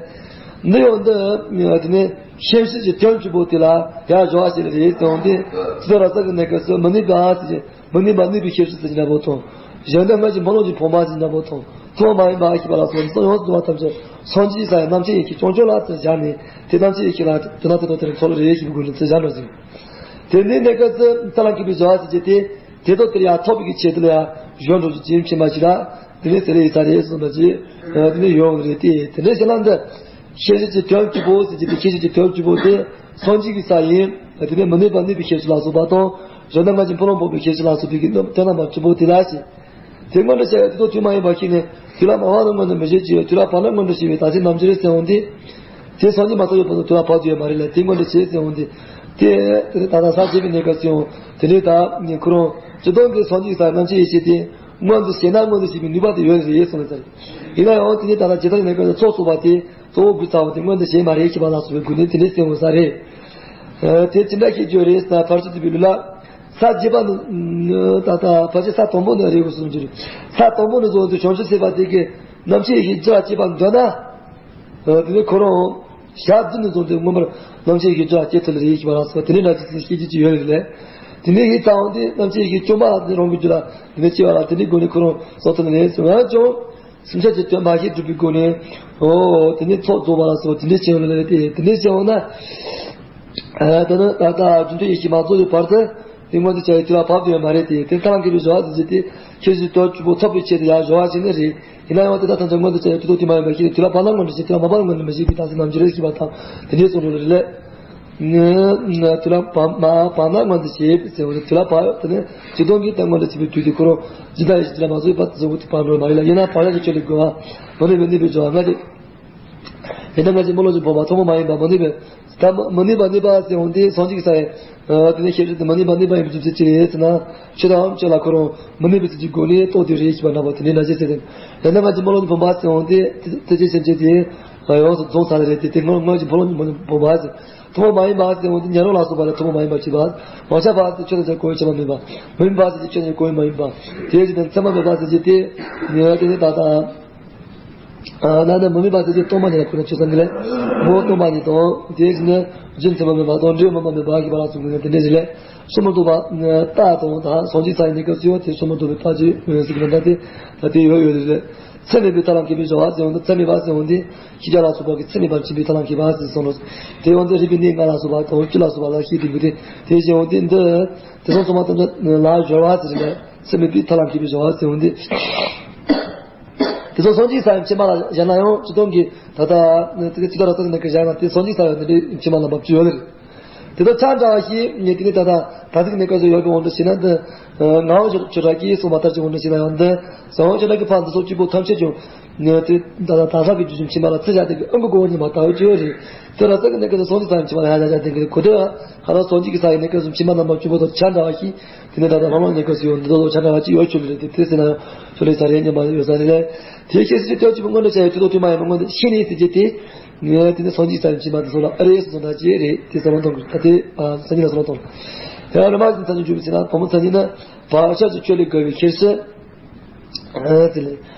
འདི་ཡང་འདི། དེ་ནས་ཤེས་བྱེད་ཀྱི་དོན་གཅིག་པུ་དེ་ལ་ཡང་སྦྱོར་བ་ཞིག་རེད་དེ་ཡང་དེ། ཇི་ལྟར་ར་ས་གི་གནས་སྐབས་སུ་མི་གནས་པ་ཟེར་གྱི། མི་གནས་པ་གནས་པའི་ཤེས་བྱེད་ཟེར་གྱི་འདྲ་པོ་དང་། གཞན་དོན་སྔར་གྱི་རྨི་ལམ་གྱིས་ཕོངས་པ་ཟེར་གྱི་འདྲ་པོ་དང་། ཐུན་མོང་མ་ཡིན་པ་ཞེས་པ་ལ་སོགས་ནི་ཡོངས་སུ་གདུང་བ་ཐམས་ཅད་སངས་རྒྱས་ཀྱི་ས་ཡི་རྣམ་མཁྱེན་ཡེ་ཤེས་སྐྱོང་བྱེད་ལ་དེར་སྦྱར་ནས་དེ་རྣམ་མཁྱེན་ཡེ་ཤེས་ལ་དོན་དག་དེ་དང་དེར་མཚོན་ལ་རེ་ཞིག་དགོས་ནས་དེར་སྦྱར་འགྲོ་ཟིན། དེ་ནས་གནས་སྐབས་སུ་ས་ལ་འགུལ་བའི་སྦྱོར་བ་ཟེར་གྱི་དེ་དེ་དང་དེར་ཡང་ཐོབ་པའི་ཆེད་དུ་ལ་ཡང་གཞོལ་འགྲོ་རྒྱུ་ཅན་ཕྱིན་པ་ཞིག་ལ་དེ་ནས་ཟེར་ཡིག་ཚ་རེད་གསུངས་པ་ཅིག་དེ་ནས་ཡོང་རེད་དེ། དེ་འདྲ་ཞིག་ལ་འདི་ཤེས་བྱེད་ཀྱི་དོན་གཅིག་པོ་ཟེར་གྱི་དེ་ཤེས་བྱེད་ཀྱི་དོན་གཅིག་པོ་དེ་སངས་རྒྱས་ཀྱི་ས་ཡིན། དེ་ནས་མི་གནས་པ་གནས་པའི་ཤེས་བྱེད་ལ་སོགས་པ་དང་གཞོན་ནུ་སྔ་ཕྱི་འཕོ་ལོང་འཕོ་བའི་ཤེས་བྱེད་ལ་སོགས་པའི་གི་དོན་རྣམ་པ་གཅིག་པོ་དེ་ལ་ཞེས། དེ་སྔོན་འགྲོ་བྱ་བའི་དུས་ཐོག་དུས་མ་ཡིན་པ་ཤེས་ནས་དུས་ལ་མ་བབ་ན་སྔོན་འགྲོ་མི་བྱེད་ཅེས་དུས་ལ་བབ་ན་སྔོན་འགྲོ་བྱེད་པའི་དག་སེལ་རྣམ་འགྱུར་ཟེར་འོང་དེ། དེ་སངས་རྒྱས་མ་ཐོབ་པའི་བར་དུ་དུས་ལ་བབ་ཐུབ་ཡོད་མ་རེད་ལ་དེ་སྔོན་འགྲོ་བྱེད་ཟེར་འོང་དེ། དེ་དེ་ནས་ད་ལྟ་ས་བྱེད་པའི་གནས་སྐབས་སུ་ཡང་དེ་ནས་ད་ཁོ་རང་སྤྱིར་བཏང་གི་སངས་རྒྱས་ས་རྣམ་མཁྱེན་ཡེ་ཤེས་དེ་སྔོན་དུ་བྱས་ན་སྔོན་དུ་བྱེད་པའི་ནུས་པ་དེ་ཡོད་རེད་གསུངས་ལ་ཟེར། ཡིན་ན་ཡང་དེ་ནས་ད་ལྟ་ཇི་ལྟར་གནས་སྐབས་སུ་ཚོགས་གསོག་པ་དེ་གཙོ་བོ་དགུ་ཚང་བ་དེ་སྔོན་དུ་བྱེད་མ་རེད་ཞེས་པ་ལ་སོགས་པའི་སྒོ་ནས་དེ་འདྲའི་གསལ་བོ་ས་རེད། དེ་ཅི་འདྲ་ཞིག་བརྗོད་རེད་ཟེར་ན་ཕར་ཕྱིན་བཏུས་པའི་ལུགས་ལ། ས་བརྒྱད་པ་ནི། ད་ལྟ་ཕལ་ཆེར་ས་དང་པོ་ནི་རེད་འོ་གསུངས་རྒྱུ་རེད། ས་དང་པོ་ནི་བཟོ་དུས་བྱང་ཆུབ་སེམས་དཔའ་དེ་གའི་རྣམ་མཁྱེན་ཡེ་ཤེས་སྐྱེ་བ་སྐྱེད་པར་འདོད་ན། དེ་ནས་ཁོ་རང་ཞག་བདུན་ནི་བཟོ་དུས་མངོན་པར་རྣམ་མཁྱེན་ཡེ་ཤེས་སྐྱེ་བ་སྐྱེ་ཐུབ་ལེ་ཡེ་ཤེས་པ་ལ་སོགས་དེ་ནས་འདྲ་ཅི་ཞིག་སྐྱེ་རྒྱུ་ཅི་ཡོད་རེད་ལས། དེ་ནས་ཡིད་ཚང་བ་དེ་རྣམ་མཁྱེན་ཡེ་ཤེས་བཅོམ་པ་དེ་རང་གི་རྒྱུད་ལ་དེ་ནས་སྐྱེ་བ་ལ་དེ་ནས་སྒོ་ནས་ཁོ་རང་སོགས་ཐུབ་ལེ་ཟེར་བ་ཅུང་། སེམས་ཅན་གྱི་དོན་མ་ཤེས་གྲུབ་པའི་སྒོ་ནས། ཨོ། དེ་ནས་ཚོགས་རྫོགས་པ་ལ་སོགས་དེ་འདྲའི་ཕྱིར་ལ་ལས་ཏེ། དེ་འདྲའི་ཕྱིར་འོང་ན། ཨ། དེ་ནི་ད་ལྟ་རྒྱུ་མཐུན་ཡེ་ཤེས་མ་རྫོགས་པའི་བར་དུ། དེ་སྔོན་དུ་བྱ་བའི་དུས་ལ་བབ་ཏུ་ཡོད་མ་རེད་དེ། དེ་ཐ་ལམ་གྱི་སྦྱོར་བ་ཟེར་རྒྱུ་དེ། ཁྱེད་ཀྱི་དོན་གཅིག་པོ་ཐོབ་པའི་ཆེད་དུ་ཡང་སྦྱོར་བ་བྱས་ནི་རེད། ཡིན་ན་ཡང་དེ་དག་ཐམས་ཅད་སྔོན་དུ་བྱ་བའི་དུས་ཐོག་དུས་མ་ཡིན་པ་ཤེས་ཏེ། དུས་ལ་བབ་ན་སྔོན་དུ་བྱེད། དུས་ལ་མ་བབ་ན་སྔོན་དུ་མི་བྱེད་པའི་རྟགས་གསལ་རྣམ་འགྱུར་རེད་ཞེས་པ་དང་དེ་འདྲའི་གསུང་རོལ་རེད་ལས། ནི། དུས་ལ་བབ་མ་བབ་ན་སྔོན་དུ་བྱེད་ཟེར་བ་རེད། དུས་ལ་བབ་དེ་ནི་ཇི་ལྟར་གྱི་ལྟ་སྔོན་དུ་བྱེད་པའི་དུས་དེ་ཁོ་རང་ཇི་ལྟར་ཡིན་ཞིག་ཇི་ལ་མ་བཟོད་པ་དེ་བཟོ་དགོས་དུས་བར་འགྲོ་མ་ཡིན་ལ། ཡིན་ན་བག་ཆགས་ཀྱི་ཆོས་ལས་གོལ་བ་མ་ནི་མི་ནུས་པའི་སྦྱོར་བ་ལྔ་སྟེ། ཡིན་ན་སྔ་ཕྱི་སྨོན་ལམ་གྱི་སྦོམ་པ་ཐུན་མོང་མ་ཡིན་པ་མི་ནུས་པའི། ད་མི་ནུས་པ་ནུས་པ་ཟེར་འོང་དེ་སངས་རྒྱས་ཀྱི་ས་ཡི། དེ་ནི་ཤེས་བྱེད་དེ་མི་ནུས་པ་ནུས་པ་ཡིན་པའི་རྒྱུ་མཚན་ཅི་རེད་ཟེར་ན། ཆོས་དང་ཆོས་ལ་ཁོ་རང་མི་ནུས་པའི་ཚུལ་གྱི་སྒོ་ནས་རྟོགས་དེ་རེད་ཞེས་པ་འདྲ་པོ་དེ་ནི་འདྲ་ཅི་ཟེར་ཏེ། ཡིན་ན་སྔ་ཕྱི་སྨོན་ལམ་གྱི་སྦོམ་པ་ཟེར་འོང་དེ་དེ་ཅི་སེམས་ཅན་དེ་ཡོངས་སུ་རྫོགས་ཚར་རེད་དེ། དེ་སྔོན་སྔོན་གྱི་སྨོན་ལམ་གྱི་སྦོམ་པ་ཟེར། ཐུན་མོང་མ་ཡིན་པ་ཟེར་འོང་དེ་ཉན་རང་ལ་སོགས་པ་ལ་ཐུན་མོང་མ་ཡིན་པ་ཞེས་པ། བག་ཆགས་པ་ཟེར་ཆོས་དང་ཆོས་གོ་བའི་ཆོས་མ་མིན་པ། མི་མིན་པ་ཟེར་ཆོས་དང་ཆོས་གོ་བའི་མ་ཡིན་པ། དེ་བཞིན་དུ་མཚན་མ་མེད་པ་ཟེར་གྱི་དེ། ནི་དེ་ནི་ད་ལྟ། ཨ། ན་ནི་མི་མིན་པ་ཟེར་གྱི་སྟོང་པ་ཉིད་ལ་ཁོ་ན་ཆོས་སམ་གི་ལས། མོ་སྟོང་པ་ཉིད་དང་དེ་བཞིན་དུ་རྒྱུ་མཚན་མ་མེད་པ་དང་འབྲས་བུ་མ་མེད་པ་ཞེས་པ་ལ་སོགས་པའི་དེ་འདྲ་ཞིག་ལས། སོ་མི་རྟོག་པ་རྟགས་དང་ད་སངས་རྒྱས་ས་ཡི་གནས་སྐབས་སུ་ཡང་དེ་སོ་མི་རྟོག་པའི་ཕ་ཆོས་ཟེར་གྱི་ལ་འདྲ་དེ་ད་དེ་ཡོད་ཡོད་རེད། ཚད་མེད་པའི་ཐབས་ལ་མཁས་པའི་སྦྱོར་བ་ཟེར་འོང་དུས་ཚད་མེད་པ་ཟེར་འོང་དུས་ཤེས་བྱ་ལ་སོགས་པ་གི་ཚད་མེད་པར་འཛིན་པའི་ཐབས་ལ་མཁས་པ་ཟེར་གསུངས་ལོ། དེ་འོང་དུས་རིག་པའི་གནས་ལྔ་ལ་སོགས་པ་དང་བཅུ་ལ་སོགས་པ་ལ་ཤེས་ཏེ་དགོས་ཏེ། དེ་བཞིན་འོང་དུས་འདི་དེ་ཚོ་ཚང་མ་དོན་དུ་ལ་སྦྱོར་བ་ཟེར་ནས་ཚད་མེད་པའི་ཐབས་ལ་མཁས་པའི་སྦྱོར་བ་ཟེར་འོང་དུས། དེ་ཚོ་སངས་རྒྱས་ས་ཡི་ཕྱི་མ་ལ་བཞག་ན་ཡང་སྤྱིར་བཏང་གི་ད་ལྟ་དེ་ག་ཅི་ལྟར་ར་ས་ནས་ཀྱི་བཞག་ན་དེ་སངས་རྒྱས་ས་ཡི་དེ་འདྲའི་ཕྱི་མ་ལ་བབ་ཀྱི་ཡོད་རེད། དེ་དང་ཆ་འདྲ་བ་ཞིག་ངས་དེ་ནས་ད་ལྟ་ད་ཚིག་གནས་སྐབས་སུ་ཡོད་པའི་དབང་དུ་བྱས་ན་འདི། ངག་དབང་ཆོས་གྲགས་ཀྱིས་གསུངས་པ་ལྟར་གྱི་དབང་དུ་བྱས་ན་ཡང་འདི། ངག་དབང་ཆོས་གྲགས་ཀྱི་ཕ་འདི་ཚོ་གཅིག་པོ་ཐམས་ཅད་ཀྱང་། ངས་དེ་ད་ལྟ་ད་ས་གི་རྒྱུ་ཆེན་ཕྱི་མ་ལ་ཚིག་བཞག་དེ་གི་ཨང་གི་གོ་བ་ཉི་མ་ལྟ་བུ་ཅི་ཡོད་རེད། དེ་ལ་ས་གི་གནས་སྐབས་སུ་སངས་རྒྱས་ས་ཡི་ཕྱི་མ་ལ་ཡ་ཡ་ཡ་དེ་གི་གོ་དེ་ཧ་ལ་སངས་རྒྱས་ཀྱི་ས་ཡི་གནས་སྐབས་སུ་ཕྱི་མ་རྣམ་པ་གཅིག་པོ་དང་ཆ་འདྲ་བ་ཞིག་དེ་ནས་ད་ལྟ་ལྷག་མ་གནས་སྐབས་སུ་ཡང་འདི་དག་ཆ་འདྲ་བ་ཅིག་ཡོད་ཆོག་གི་རེད་དེ། དེ་ཟེར་ན་ཡང་ཆོག་ལེ་ས་རེད་སྙམ་པ་ཡོད་ས་རེད་ལས། དེ་ཤེས་སུ་ཅི་ལྟར་གཅིག་པུ་སྔོན་འགྲོ་བྱ་ཡི་དུས་ཐོག་ཐུན་མ་ཡིན་པ་སྔོན་འགྲོ་ཤེས་ནས་ཟེར་རྒྱུ་དེ། ངས་དེ་ནི་སངས་རྒྱས་ས་ཡི་ཕྱི་མ་དེ་ཚོ་ལ་ཨ་རེ་ཟེར་སོང་ད་ཅི་རེད་དེ་བསམ་བློ་གཏོང་དགོས། ད་དེ་སང་ཉིན་ལ་བསམ་བློ་གཏོང་། དེ་ཡང་རིམ་པ་བཞིན་མཚན་ཉིད་འཇུག་པའི་ཚེ་ན་བུ་མོ་མཚན་ཉིད་ནི་བག་ཆགས་ཀྱི་ཆོས་ལས་བརྒལ་བའི་ཤེར་ཕྱིན། ཨ་ཟེར་ལེ།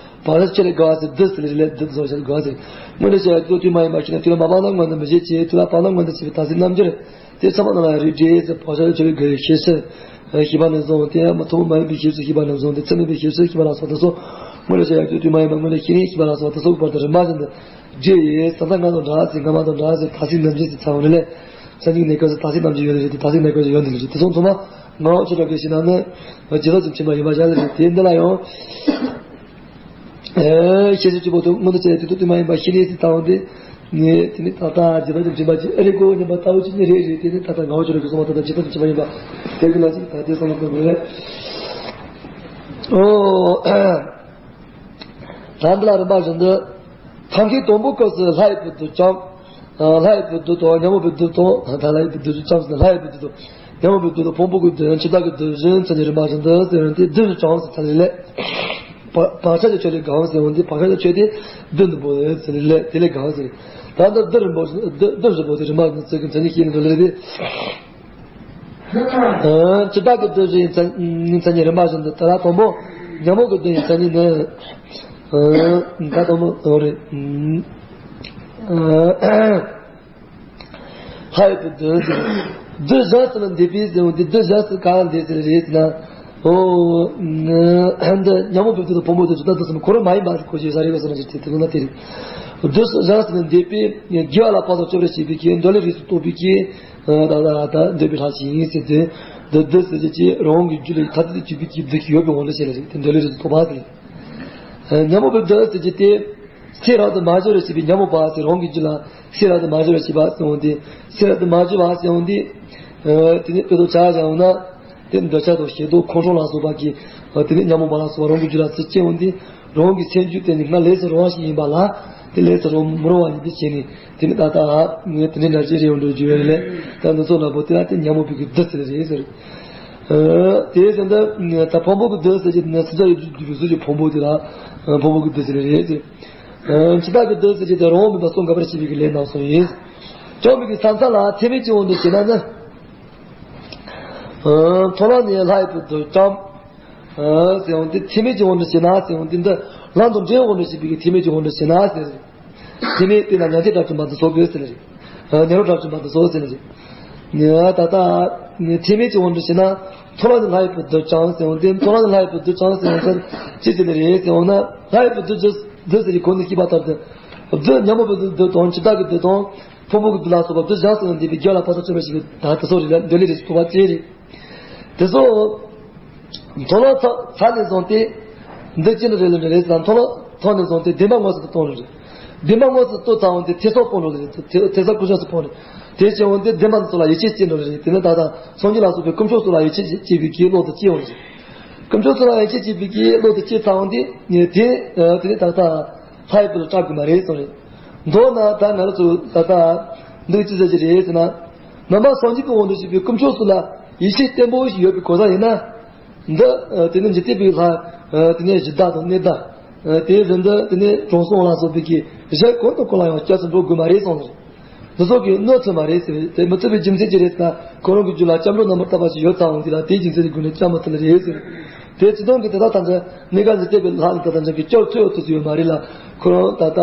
བག་ཆགས་ཆོས་ལས་བརྒལ་བ་ཟེར་བདུད་ཟེར་ལེ་བདུད་བཟོ་བྱ་བརྒལ་བ་ཟེར། སྔོན་འགྲོ་བྱ་ཡི་དུས་ཐུན་མ་ཡིན་པ་ཤེས་ནས་དུས་ལ་མ་བབ་ན་སྔོན་དུ་མི་བྱེད་ཅེས་དུས་ལ་བབ་ན་སྔོན་དུ་བྱེད་པའི་དག་སེལ་རྣམ་འགྱུར། དེ་ཚང་མ་རྣམས་ལ་རིགས་འགྲེ་ཟེར། བག་ཆགས་ཆོས་ལས་བརྒལ་བའི་ཤེར་ཕྱིན། ཞེས་པ་ནས་བཟུང་སྟེ་ཐུན་མོང་མ་ཡིན་པའི་ཤེར་ཕྱིན་ཞེས་པ་ནས་བཟུང་སྟེ་ཚད་མེད་པའི་ཤེར་ཕྱིན་ཞེས་པ་ལ་སོགས་དེ་ཚོ། སྔོན་འགྲོ་བྱ་ཡི་དུས་ཐུན་མ་ཡིན་པ་སྔོན་འགྲོ་ཤེས་ནས་ཞེས་པ་ལ་སོགས་དེ་ཚོ་བར་དུ་རིམ་པ་བཞིན་དུ་འགྲེ་ཡི་ས་མཚམས་སྔ་དང་འདྲ་ཟེར་སྔ་མ་དང་འདྲ་ཟེར་དག་སེལ་རྣམ་འགྱུར་ཟེར་ཚང་བ་ནི་ལས། སངས་རྒྱས་གནས་སྐབས་སུ་དག་སེལ་རྣམ་འགྱུར་ཡོད་ནི་རེད་དེ་དག་སེལ་གནས་སྐབས་སུ་ཡོད་ནི་རེད། དེ་ཚོ་ཚང་མ་ངག་དབང་ཆོས་གྲགས་ཀྱིས་ཤེས་ན་ནི་ཇི་ལྟར་ཅིག་ཕྱིན་པ་ཡིན་པ་བཞག་ལེ་རེད། དེ་འདི་ལ་ཡང་། ཨེ། ཤེས་བྱེད་གཅིག་པོ་དེ་སྔོན་དུ་བྱས་དུས་ཐོག་ཐུན་མ་ཡིན་པ་ཤེས་ནས་ཟེར་ལྟ་བ་འདི། ངས་དེ་ནི་ད་ལྟ་ཇི་ལྟར་ཅིག་ཕྱིན་པ་ཅིག་ཨེ་རེད་གོ་སྙམ་པ་ལྟ་བུ་ཅིག་ནི་རེད་རེད། དེ་ནི་ད་ལྟ་ངག་དབང་ཆོས་གྲགས་ཀྱིས་གསུངས་པ་ད་ལྟ་ཇི་ལྟར་ཅིག་ཕྱིན་པ་ཡིན་པ་དེ་གི་ལ་ཅིག་ད་དེ་བསམ་བློ་གཏོང་དགོས་རེད། ཨོ། ད་འདི་ལ་རིམ་པ་བཞིན་དུ། ཐབས་མཁས་དང་པོའི་སྐབས་སུ་ལྷ་ཡི་བུ་བདུད་ཀྱང་། ལྷ་ཡི་བུ་བདུད་དང་ཉོན་མོངས་པའི་བདུད་དང་། ད་ལྷ་ཡི་བུ་བདུད་ཀྱང་ཟེར་ན་ལྷ་ཡི་བུ་བདུད་དང་། ཉོན་མོངས་པའི་བདུད་དང་ཕུང་པོ་གི་བདུད། འཆི་བདག་གི་བདུད་བཞིན་མཚན་ཉིད་རིམ་པ་བཞིན་དུ་ཟེར་ཏེ་བདུད་ཀྱང་ཟེར་ཚར་ལེ་ལས། བག་ཆགས་ཀྱི་ཆོས་ལས་བརྒལ་ཟེར་འོང་དུས་བག་ཆགས་ཀྱི་ཆོས་དེ་བདུད་འདི་པོ་ཟེར་ལེ་ལས་དེ་ལས་བརྒལ་ཟེར། ད་ལྟ་བདུད་རིམ་པ་བདུད་བདུད་བཞི་པོ་དེ་རིམ་པ་བཞིན་དུ་ཚིག་གི་མཚན་ཉིད་ཤེས་ནས་འགྲོ་ལེ་རེད་དེ། འཆི་བདག་གི་བདུད་བཞིའི་མཚན་མཚན་ཉིད་རིམ་པ་བཞིན་དུ་དེ་ལ་དང་པོ་ཉོན་མོངས་ཀྱི་བདུད་ཡི་མཚན་ཉིད་ནི། ད་དང་པོ་དང་རེད། ལྷ་ཡི་བུ་བདུད་ཟེར། བདུད་བཞི་ཟེར་ན་འདས་པའི་ཟེར་བ་འདི་བདུད་བཞི་ཟེར་ག་ལ་འདས་ཟེར་རེད་ཟེར་ན། ཨོ། འདི་ཉ་མོ་བུ་དེ་དང་བུ་མོ་དེ་ཚོ་ད་དུ་སོང་ཁོ་རང་མ་ཡིན་པ་ཁོ་ཞེས་ས་རེ་བ་སོང་ན་ཞིག་དེ་དེ་ལོ་ན་དེ་རེད། བདུད་བཞག་ཟིན་ནས་འདས་པས་དགེ་བ་ལ་བབ་དང་སྤྱོད་པར་བྱེད་པའི་གི་འདོད་ལས་རིགས་སུ་གཏོགས་པའི་གི་ད་ད་ད་འདོད་པའི་ལྷ་ཞིག་ཡིན་ཟེར་ཏེ། འདི་བདུད་ཟེར་གྱི་ཅི་རང་གི་རྒྱུད་ལ་ཐ་དད་དུ་གྱུར་པའི་གི་བདུད་ཀྱི་ཡོད་པའི་དབང་དུ་བྱས་ལ་རེད་དེ་འདོད་ལས་རིགས་སུ་གཏོགས་པ་དེ་རེད། ཉ་མོ་བུ་བདུད་ཟེར་གྱི་དེ། སེམས་རབ་ཏུ་མ་བྱུང་བར་བྱེད་པའི་ཉ་མོ་བ་ཟེར་རང་གི་རྒྱུད་ལ་སེམས་རབ་ཏུ་མ་བྱུང་བར་བྱེད་པ་ཟེར་འོང་དེ། སེམས་རབ་ཏུ་མ་བྱུང་བ་ཟེར་འོང་དེ། དེ་ནས་དཔེ་དོ་ཆ་བཞག་འོང་ན། དེ་འདོད་ཆགས་དང་ཞེ་སྡང་ཁོང་ཁྲོ་ལ་སོགས་པ་གིས། དེ་ནས་ཉ་མོ་བ་ལ་སོགས་པ་རང་གི་རྒྱུད་ལ་ཚུར་སྐྱེ་འོང་དེ། རང་གི་སེམས་རྒྱུད་དེ་ནི་སྔར་ལས་སུ་རུང་བ་ཞིག་ཡིན་པ་ལ། དེ་ལས་སུ་རུང་མི་རུང་བ་ཡིན་དུ་བྱས་ནས་དེ་ནི་ད་ལྟ་ནི་དེ་འདྲ་ཅིག་རེད་འོང་འགྲོ་རྒྱུ་ཡོད་ལས། ད་འདི་ཚོ་ལ་བོ་དེ་ལ་དེ་ཉ་མོ་བུ་གི་བདུད་ཟེར་རེད་ཟེར། དེའི་ཚེ་འདི་ད་ཕུང་པོ་གི་བདུད་ཟེར་གྱི་ནི་སྲིད་པ་ཡོད་རྒྱུ་བདུད་པའི་གཟུགས་ཀྱི་ཕུང་པོ་དེ་ལ་ཕུང་པོ་གི་བདུད་ཟེར་རེད་ཟེར། འཆི་བདག་གི་བདུད་ཟེར་གྱི་དེ་རང་དབང་མེད་པར་སྲོག་འགག་པར་བྱེད་པའི་གི་ལས་རྣམས་སོ་ཡིན། བཅོམ་པའི་གི་ས་མཚམས་ལ་ཐེ་མེད་ཀྱི་དབང་དུ་བྱས་ན་ནི། མཐོ་ལ་ནི་ལྷ་ཡི་བུ་བདུད་བཅོམ། ཟེར་འོང་དེ་ཐེ་མེད་ཀྱི་དབང་དུ་བྱས་ན་ཟེར་འོང་དེ་འདི་ལམ་དང་འབྲས་བུ་དབང་དུ་བྱས་པའི་གི་ཐེ་མེད་ཀྱི་དབང་དུ་བྱས་ན་ཟེར། དེ་ནས་དེ་ལ་མྱང་འདས་དགྲ་བཅོམ་པ་དེ་ཚོ་དགོས་ཟེར་ལ་རེད། ཉོན་མོངས་དགྲ་བཅོམ་པ་དེ་ཚོ་ཟེར་ལ་རེད། ད་ལྟ་ཐེ་མེད་ཀྱི་དབང་དུ་བྱས་ན་མཐོ་ལ་ནི་ལྷ་ཡི་བུ་བདུད་བཅོམ་ཟེར་འོང་དེ་མཐོ་ལ་ནི་ལྷ་ཡི་བུ་བདུད་བཅོམ་ཟེར་འོང་ཟེར་ཅི་ཟེར་ལ་རེད་ཟེར་འོང་ན། ལྷ་ཡི་བུ་བདུད་བདུད་ཟེར་གྱི་གོ་ནས་ཤེས་པ་ལྟར་དུ། བདུད་ཉ་མོ་བུ་བདུད་དང་འཆི་བདག་གི་བདུད་དང་། ཕུང་པོ་གི་བདུད་ལ་སོགས་པ་བདུད་བཞག་ཟེར་ན་འདས་པའི་རྒྱུད་ལ་བབ་དང་སྤྱོད་པར་བྱེད་པའི་ད་དེ་ཚོ་རེད་ལ་འདོད་ལས་རིགས་སུ་གཏོགས་པ་ཅི་རེད། དེ་ཚོ། མཐོ་ལོ་ཚ་ཚ་ནས་བཟུང་སྟེ། འདི་ཅི་འདྲ་རེད་ལ་འདྲ་རེད་ཟེར་ན་མཐོ་ལོ་མཐོ་ནས་བཟུང་སྟེ་བདེན་པ་མངོན་སུམ་དུ་གཏོང་རེད། བདེན་པ་མངོན་སུམ་དུ་གཏོང་ཚར་འོང་སྟེ་ཐེ་ཚོམ་སྤོང་རེད། ཐེ་ཚོམ་ཀུན་སྤངས་སུ་སྤོང་རེད། དེ་བྱས་འོང་སྟེ་བདེན་པ་འདི་ཚོ་ལ་ཡིད་ཆེས་སྐྱེ་འགྲོ་རེད། དེ་ནི་ད་ལྟ་སངས་རྒྱས་ལ་སོགས་པའི་དཀོན་མཆོག་ཚོ་ལ་ཡིད་ཆེས་སྐྱེ་བའི་གི་བློ་དེ་སྐྱེ་འོང་རེད། དཀོན་མཆོག་ཚོ་ལ་ཡིད་ཆེས་སྐྱེ་བའི་གི་བློ་དེ་སྐྱེ་ཚར་འོང་སྟེ་དེ་དེ་ནི་ད་ལྟ་ལྷ་ཡི་བུ་ལ་སྐྲག་དགོས་མ་རེད་གསུངས་རེད། མདོར་ན་ད་ང་རང་ཚོ་ད་ལྟ་འདི་ཅི་ཟེར་གྱི་རེད་ཟེར་ན། ནང་པ་སངས་རྒྱས་པའི་དབང་དུ་བྱས་པའི་དཀོན་མཆོག་ཚོ་ལ་ཡིད་ཆེས་བརྟན་པོ་ཞིག་ཡོད་པའི་གོ་ས་ཡིན་ན། འདི་དེ་ནི་འཇིག་རྟེན་པའི་ལྷ། དེ་ནས་གཞི་བདག་དང་གནས་བདག་དེའི་རིང་འདི་དེ་ནས་དྲང་སྲོང་ལ་སོགས་པའི་གི་གཞན་གང་དང་གང་ལ་ཡང་སྐྱབས་སུ་འགྲོ་དགོས་མ་རེད་གསུངས་ཟེར། འདི་ཚོ་གི་གནོད་ཚུལ་མ་རེད་ཟེར། དེ་མི་ཚུགས་པའི་རྒྱུ་མཚན་ཅི་རེད་ཟེར་ན། ཁོ་རང་གི་རྒྱུད་ལ་སྐྱབས་འགྲོ་རྣམ་པར་དག་པ་ཞིག་ཡོད་ཚར་འོང་དུས་ལ་དེའི་རྒྱུ་མཚན་གྱི་སྒོ་ནས་སྐྱབས་མི་ཚུགས་ལ་རེད་ཟེར། དེ་སྤྱི་དོན་གྱི་དེ་དག་ཐམས་ཅད་གནས་སྐབས་འཇིག་རྟེན་པའི་ལྷ་ཡི་དེ་དག་ཐམས་ཅད་ཀྱིས་སྐྱོབ་ཐུབ་ཐུབ་ཚུལ་ཡོད་མ་རེད་ལ། ཁོ་རང་ད་ལྟ་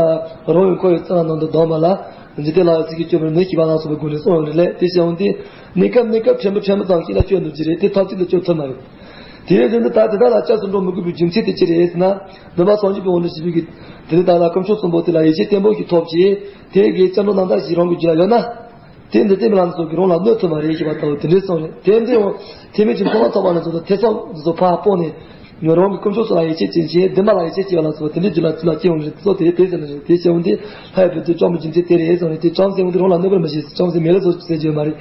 རང་ཡང་ཁོ་ཡི་རྩ་བ་ནང་དུ་ལྡང་མ་ལ། འཇིག་རྟེན་ལྷ་ཡི་ཚིག་གིས་སྐྱོབ་པར་མི་ཤེས་པ་ལ་སོགས་པའི་སྒོ་ནས་གསུངས་ཡོད་རེད་ལས། དེ་བྱས་འོང་དུས་གནས་སྐབས་གནས་སྐབས་ཕྲན་བུ་ཕྲན་བུ་ཙམ་ཞིག་ལ་སྐྱོབ་ནུས་ཀྱི་རེད། དེ་མཐར་ཐུག་ཏུ་སྐྱོབ་ཐུབ་མ་རེད། དེའི་རིང་དུ་ད་དེ་དག་ལ་སྐྱབས་སུ་འགྲོ་མི་དགོས་པའི་རྒྱུ་མཚན་དེ་ཅི་རེད་ཟེར་ན། ནང་པ་སངས་རྒྱས་པའི་དབང་དུ་བྱས་པའི་གི། དེ་ནི་ད་ལྟ་དཀོན་མཆོག་གསུམ་པོ་དེ་ལ་ཡིད་ཆེས་བརྟན་པོ་ཞིག་ཐོབ་ཅིང་། དེ་གི་སྐྱབས་འགྲོ་རྣམ་དག་ཞིག་རང་གི་རྒྱུད་ལ་ཡོད་ན། དེ་འདི་ལྟའི་ལམ་སོགས་ཀྱིས་རང་ལ་གནོད་ཐུབ་མ་རེད་ཞེས་པ་ལྟ་བུ་དེ་འདྲའི་གསུངས་རེད། དེ་འདྲའི་འོང་། ཐེ་མེད་ཀྱི་མཐོང་བ་ཐོབ་པ་ལ་སོགས་དང་ཐེ་ཚོམ་འདི་ཚོ་ཕར་སྤོང་ནས། རང་གི་དཀོན་མཆོག་ཚོ་ལ་ཡིད་ཆེས་ཅན་ཞིང་བདེན་པ་ལ་ཡིད་ཆེས་སྐྱེ་བ་ལ་སོགས་པ་དེ་འདྲའི་རྒྱུད་ལ་ཚུལ་ལ་སྐྱེ་འོང་རེད། དེ་ཚོ་དེ་དེ་ཟེར་ནི་རེད། དེ་བྱས་འོང་དུས་ལྷ་ཡི་བུ་དེ་བཅོམ་པའི་རྒྱུ་མཚན་དེ་རེད་གསུངས་རེད། དེ་བཅོམ་ཟེར་འོང་དུས་རང་ལ་གནོད་པར་མི་བྱེད། བཅོམ་ཟེར་མེད་ལ་སོགས་ཟེར་རྒྱུ་མ་རེད།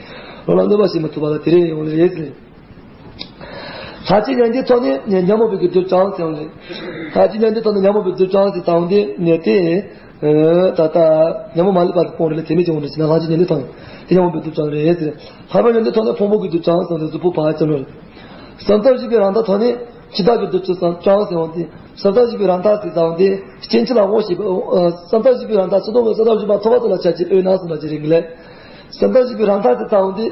རང་ལ་གནོད་པ་བྱེད་མི་ཐུབ་པ་ལ་དེ་རེད་ཡོང་ལེ་རེད་ཟེར། ལྷག་བཅས་མྱང་འདས་ཐོབ་ནས་ཉོན་མོངས་པའི་གི་བདུད་བྱང་ཟེར་བ་རེད། ལྷག་བཅས་མྱང་འདས་ཐོབ་ནས་ཉོན་མོངས་པའི་བདུད་བྱང་ཟེར་ཙང་དེ་ནས་དེ། ད་ལྟ་ཉོན་མོངས་མ་ལུས་པ་དེ་སྤོང་རེད་ལ་དེ་མེད་ཀྱི་འོང་རེད་ཟེར་ན། ལྷག་བཅས་མྱང་འདས་ཐོབ་ནས་དེ་ཉོན་མོངས་པའི་བདུད་བྱང་རེད་ཟེར། ལྷག་པ་མྱང་འདས་ཐོབ་ནས་ཕུང་པོ་གི་བདུད་བྱང་ཟེར་ཏེ་གཟུགས་པོ་ཕར་བྱང་རེད། བསམ་གཏན་བཞི་པའི་རང་མཐའ་ཐོབ་ནས་འཆི་བདག་གི་བདུད་བྱང་ཟེར་བ་དེ། བསམ་གཏན་བཞི་པའི་རང་མཐའ་ཟེར་ཙང་དེ་སྐྱེ་འཆི་ལ་དབང་ཞེས་པ། བསམ་གཏན་བཞི་པའི་རང་མཐའ་ཚུལ་སྟོང་གི་བསམ་གཏན་བཞི་པ་ཐོབ་པ་དེ་ལ་ཆ་བྱད་དབུས་ན་གསུངས་པ་ཅི་རིང་ལས། བསམ་གཏན་བཞི་པའི་རང་མཐའ་ཟེར་ཙང་དེ།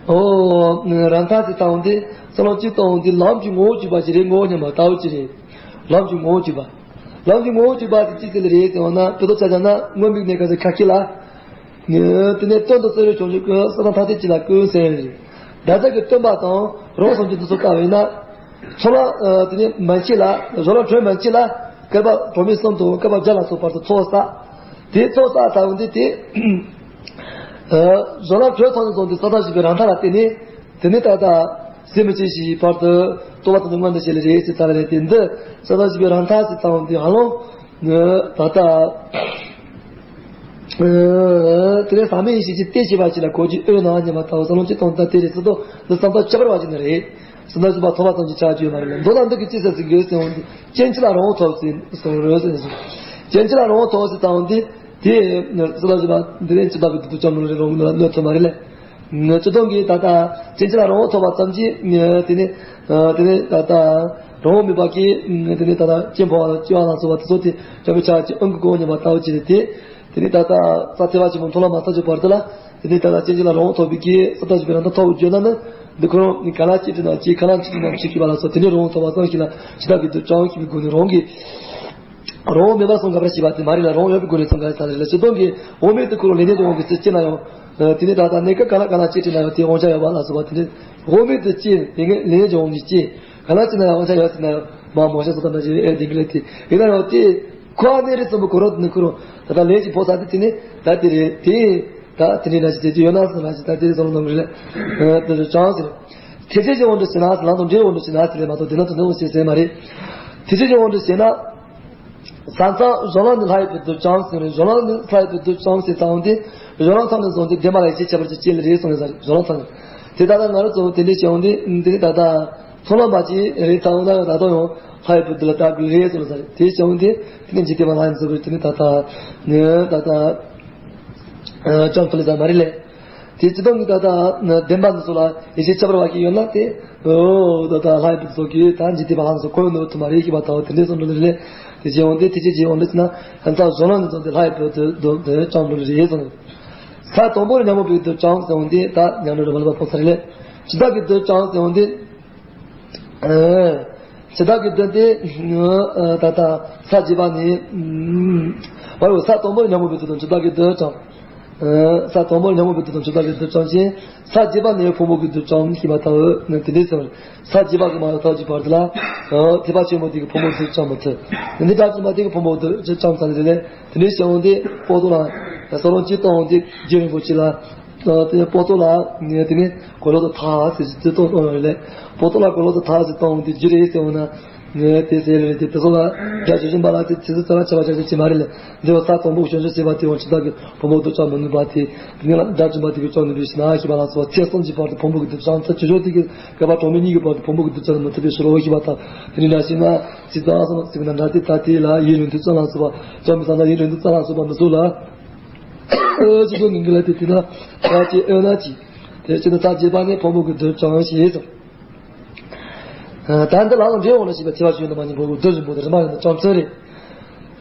ཨོ། རང་མཐའ་དེ་དང་དེ་ས་ལམ་གཅིག་དང་དེ་ལམ་གྱི་ངོ་བོ་གཅིག་པ་ཞིག་རེད། ངོ་བོ་མཉམ་པ་ལྟ་བུ་ཅིག་རེད། ལམ་གྱི་ངོ་བོ་གཅིག་པ། ལམ་གྱི་ངོ་བོ་གཅིག་པ་དེ་ཅི་ཟེར་ལེ་རེད་ཟེར་བ་ན། དེ་ཚོ་ཆ་བཞག་ན་སྔོན་མའི་གནས་སྐབས་སུ་ཁ་ཁྱི་ལ། དེ་ནས་སྟོན་དང་བརྩེ་བའི་བྱང་ཆུབ་ཀུན། ས་དང་ཐ་དད་གཅིག་ལ་ཀུན་གསལ་རེད། བདག་ཅག་གི་སྟོན་པ་དང་རང་སངས་རྒྱས་འདི་ཚོ་ལྟ་བས་ན། ཚོགས་ལ་དེ་ནས་མན་ཆད་ལ་གཞུང་ལམ་གྲོལ་མན་ཆད་ལ་བསྐལ་པ་གྲངས་མེད་གསུམ་དང་བསྐལ་པ་བརྒྱ་ལ་སོགས་པར་དུ་ཚོགས་བསགས། དེ་ཚོགས་བསགས་དང་དེ་དེ། གཞུང་ལམ་གྲོལ་ཚར་ནས་བཟུང་སྟེ་བསམ་གཏན་བཞི་པའི་རང་མཐའ་ལ་བརྟེན་ནས། དེ་ནས་ད་ལྟ་ཟད་མི་ཤེས་ཤིང་བར་དུ་རྟོགས་པ་དང་མངོན་དུ་བྱེད་ལེ་རེད་ཟེར་ཙང་རེད། དེ་འདི་བསམ་གཏན་བཞི་པའི་རང་མཐའ་ཟེར་ཙང་དེ་ཧ་ལམ་ད་ལྟ་དེ་ནས་ཟག་མེད་ཡེ་ཤེས་ཀྱི་གཏེར་ཞེས་པ་ཅིག་ལ་གོ་རྒྱུ་དབུས་ན་མཉམ་པ་ལྟ་བུ་ས་ལམ་གཅིག་དང་ད་དེ་རེད་ཟེར་དོ། འདི་བསམ་གཏན་ཁྱད་པར་བ་ཅིག་ནི་རེད། བསམ་གཏན་བཞི་པ་ཐོབ་པ་ཙམ་གྱིས་ཆགས་རྒྱུ་མ་རེད་ལ། མདོ་ལ་འདི་གི་ཅི་ཟེར་ཟིན་དགོས་ཟེར་འོང་དུས་སྐྱེ་འཆི་ལ་རང་དབང་ཐོབ་ཟེར་གསུངས་རེད་ཟེར། སྐྱེ་འཆི་ལ་རང་དབང་ཐོབ་ཟེར་ཙང་དེ། དེ་བསམ་གཏན་བཞི་པ་འདི་ནས་འཆི་བདག་གི་བདུད་དུ་བཅོམ་ནོ་རེད། རང་གི་ནང་ལ་གནོད་ཐུབ་མ་རེད་ལ། སྤྱིར་བཏང་གི་ད་ལྟ་སྐྱེ་འཆི་ལ་རང་དབང་ཐོབ་པ་ཙམ་གྱིས་དེ་ནས་དེ་ནས་ད་ལྟ་རང་དབང་མེད་པ་གིས་དེ་ནས་ད་ལྟ་སྐྱེ་འཕོ་བ་སྐྱེ་བ་ལ་སོགས་པ་དེ་ཚོ་དེ་བྱམས་པའི་ཆ་གཅིག་དབང་གི་སྒོ་ནས་མ་ལྟ་བུ་ཅི་རེད་དེ། དེ་ནས་ད་ལྟ་རྩ་ཐེ་བ་ཆེན་པོ་མཐོང་ལམ་མ་ཐག་ཆོད་བར་དུ་ལ། དེ་ནས་ད་ལྟ་སྐྱེ་འཆི་ལ་རང་དབང་ཐོབ་པའི་གི་བསམ་གཏན་བཞི་པའི་རང་མཐའ་ཐོབ་བརྗོད་ན་ནི། འདི་ཁོ་རང་ནི་ག་ལ་སྐྱེ་དྲི་ན་སྐྱེ། ག་ལ་འཆི་དྲི་ན་འཆི་ཞེས་པ་ལ་སོགས་དེ་ནས་རང་དབང་ཐོབ་པ་ཙམ་ཞིག་ལ་འཆི་བདག་གི་བདུད་བྱང་ཞེས་པའི་སྒོ་ནས་རང་གི་རང་དབང་མེད་པར་སྲོག་འགག་པར་བྱེད་པ་དེ་མ་རེད་ལ། རང་དབང་ཡོད་པའི་སྒོ་ནས་སྲོག་འགག་ས་རེད་ལ། སྤྱིར་བཏང་གི་དབང་མེད་དུ་འཁོར་བའི་ལས་ཉོན་གྱི་དབང་གིས་ཚུར་སྐྱེས་ན་ཡང་ དེ་ནས་ད་ལྟ་གནས་སྐབས་ག་ལ་ག་ལ་སྐྱེ་དྲིས་ན་ཡང་དེ་དབང་ཆ་ཡོད་པ་ལ་སོགས་པ་དེ་ནས་དབང་མེད་དུ་སྐྱེ་དེ་ངས་ལས་ཀྱི་དབང་གིས་སྐྱེ་ག་ལ་སྐྱེ་ན་ཡང་དབང་ཆ་ཡོད་ཟེར་ན་ཡང་མ་མོ་ཤ་སོགས་དང་འདྲ་ཞིག་ཨེ་དེ་འགི་ལས་དེ་ཡིན་ན་ཡང་དེ་ཁོ་ཨ་ནེ་རེ་ཙམ་པོ་གོ་རོ་དེ་ནི་ཁོ་རང་ད་ལྟ་ལས་ཀྱི་ཕོ་ས་དེ་དེ་ནས་ད་དེ་རེད་དེ་ད་དེ་འདྲའི་འདྲ་ཞིག་དེ་ཅི་ཡོད་ན་ཟེར་ན་ཞིག་ད་དེ་རེ་ཙམ་ལ་ནོར་གི་རེད་དེ་ཅང་ཟེར་ཐེག་ཆེན་གྱི་དབང་དུ་བྱས་ན་ལམ་དང་འབྲས་དབང་དུ་བྱས་ན་དེ་ལས་མ་གཏོགས་དེ་ན་དོན་དུ་འོང་ཞེས་ཟེར་མ་རེད། ཐེག་ཆེན་གྱི་དབང་དུ་བྱས་ན། ས་མཚམས་གཞན་ལ་ནི་ལྷ་ཡི་བུ་དུ་ཅང་ཟེར་རེད། གཞན་ལ་ནི་ལྷ་ཡི་བུ་དུ་ཅང་ཟེར་ཙང་དེ་གཞན་ལ་མཚམས་ནས་བཟུང་སྟེ་བདེན་པ་ལ་ཡིད་ཆེས་ཁྱད་པར་གྱི་རྐྱེན་ལ་རེད་གསུངས་ཡོད་ས་རེད། གཞན་ལ་མཚམས་ནས་དེ་ད་ལྟ་ང་རང་ཚོ་དེ་འདྲའི་བྱུང་སྟེ་དེ་ནི་ད་ལྟ་ཚོང་ལ་མ་ཅི་རེད་ཚང་ན་ད་དུང་ཡང་ལྷ་ཡི་བུ་དུ་ལ་ལྟ་དགོས་རེད་གསུངས་ས་རེད། དེ་བྱུང་སྟེ་དེ་ནི་འཇིག་རྟེན་པ་ལྷ་ཡི་བུ་དུ་དེ་ནི་ད་ལྟ་ནི་ད་ལྟ་ཅང་ཐུ་ལི་ས་མ་རེད་ལས། དེ་སྤྱི་བཏང་གི་ད་ལྟ་བདེན་པ་འདི་ཚོ་ལ་ཡིད་ཆེས་ཁྱད་པར་བ་ཞིག་ཡོད་ན་དེ་ཨོ་ད་ལྟ་ལྷ་ཡི་བུ་ཚོ་གིས་ད་འཇིག་རྟེན་པ་ལྷ་ཚོ་ཁོ་ནོར་ཐུབ་མ་རེད་ཤི་བ་དང་དེ་འདྲའི་བཟོ་འགྲོ་ལེ་རེད། དེ་བྱེད་འོང་དེ་དེ་ཅི་བྱེད་འོང་དེ་ཕྱིན་ན་ཧན་ཚ་གཞོན་ལམ་འདི་ཚོ་དེ་ལྷ་ཡི་བུ་དེ་དེ་དེ་ཅང་འགྲོ་ལེ་རེད་སོང་། ས་དང་པོར་ཉོན་མོངས་པའི་བདུད་ཅང་ཟེར་འོང་དེ་ད་ཉམས་ལེན་རུ་མ་ལུས་པ་སྤོང་ཚར་རེད་ལེ། ཇི་ལྟ་བུའི་བདུད་ཅང་ཟེར་འོང་དེ། ཇི་ལྟ་བུའི་བདུད་དེ་ད་ལྟ་ས་བརྒྱད་པ་ནས་བར་བའི་ས་དང་པོར་ཉོན་མོངས་པའི་བདུད་དང་ཇི་ལྟ་བུའི་བདུད་ཅང་། ས་དང་པོར་ཉོན་མོངས་པའི་བདུད་དང་ཇི་ལྟ་བུའི་བདུད་ཅང་ཞིང་། ས་བརྒྱད་པ་ནས་ཕུང་པོ་གི་བདུད་ཅང་ཞེས་པ་ལྟ་བུ་ནི་དེ་འདྲའི་ཟེར་བ་རེད། ས་བརྒྱད་པ་གི་མ་ཡོད་ཐག་གཅོད་བར་དུ་ལ་ཐེག་པ་ཆེན་པོ་དེ་གི་ཕུང་པོ་བདུད་ཅང་མི་ཐུབ། འདི་འདྲ་ཅི་མ་དེ་གི་ཕུང་པོ་བདུད་ཅང་ཚང་ལ་རེད་ལས། དེ་འདྲའི་བྱ་བ་འདི་པོ་ཏོ་ལ་ས་རོང་སྤྱི་གཏོང་འདི་རྒྱུ་རིན་པོ་ཆེ་ལ། དེ་པོ་ཏོ་ལ་དེ་ནི་གོ་ལོ་ཏོ་ཐ་ཟེར་ཅིག་ཏུ་གཏོང་ཡོང་རེད་ལས། པོ་ཏོ་ལ་གོ་ལོ་ཏོ་ཐ་ཟེར་གཏོང་དེ་རྒྱུ་རེད་ཟེར་བ་ན་ངས་དེ་ཟེར་རེད་དེ་དེ་ཚོ་ལ་རྒྱ་ཆོས་ཆེན་པ་ལ་དེ་ཆེ་ཚུལ་ཙ་ལ་ཆེ་བ་ཆ་ཆེ་ཅི་མ་རེད་ལས། འདི་བ་ས་དང་པོ་བྱང་ཆུབ་སེམས་དཔའ་དེ་བ་ཇི་ལྟ་བུའི་ཕུང་པོ་བདུད་ཅང་མི་ནུས་པ་དེ་དེ་ནི་ལ་དགྲ་བཅོམ་པ་དེ་གིས་ཅང་ནུས་པའི་ཕྱིར་ན་ཞེས་པ་ལ་སོགས་པ་ཚེ་གསུམ་གྱི་བར་དུ་ཕུང་པོ་གི་བདུད་ཅང་ཚེ་ཆོས་ཆོས་དེ་གི་བསྐལ་པ་གྲངས་མེད་གཉིས་ཀྱི་བར་དུ་ཕུང་པོ་གི་བདུད་ཅང་མི་ཐུབ་པའི་ཕྱིར་རོ་ཞེས་པ་དང་དེ་ནི་ན་ཞེ་ན་ཇི་ལྟར་སོང་ཟེར་ན་འདྲ་དེ་ད་དེ་ལ་ཡིད་རིང་དུ་ཙམ་ལ་སོགས་པ་ཅང་མི་ས་ན་ཡིད་རིང་དུ་ཙམ་ལ་སོགས་པ་མི་སོགས་ལ། ཅི་ཚོ་ནི་འདི་ལ་དེ་དེ་ན་ད་ཅི་ཨེ་ན་ཅི། དེ་ཕྱིར་ན་ས་བརྒྱད་པ་ནས་ཕུང་པོ་གི་བདུད་ཅང་ཞེས་སོ། ད་འདི་ལ་ལ་འབྲས་བུ་ལ་ཞེས་པའི་ཚེ་བ་ཞུས་ན་མ་ཉིན་པོ་གི་བདུད་རིན་པོ་དེ་རིམ་པ་ཡིན་ན་ཅང་ཚོད་རེད།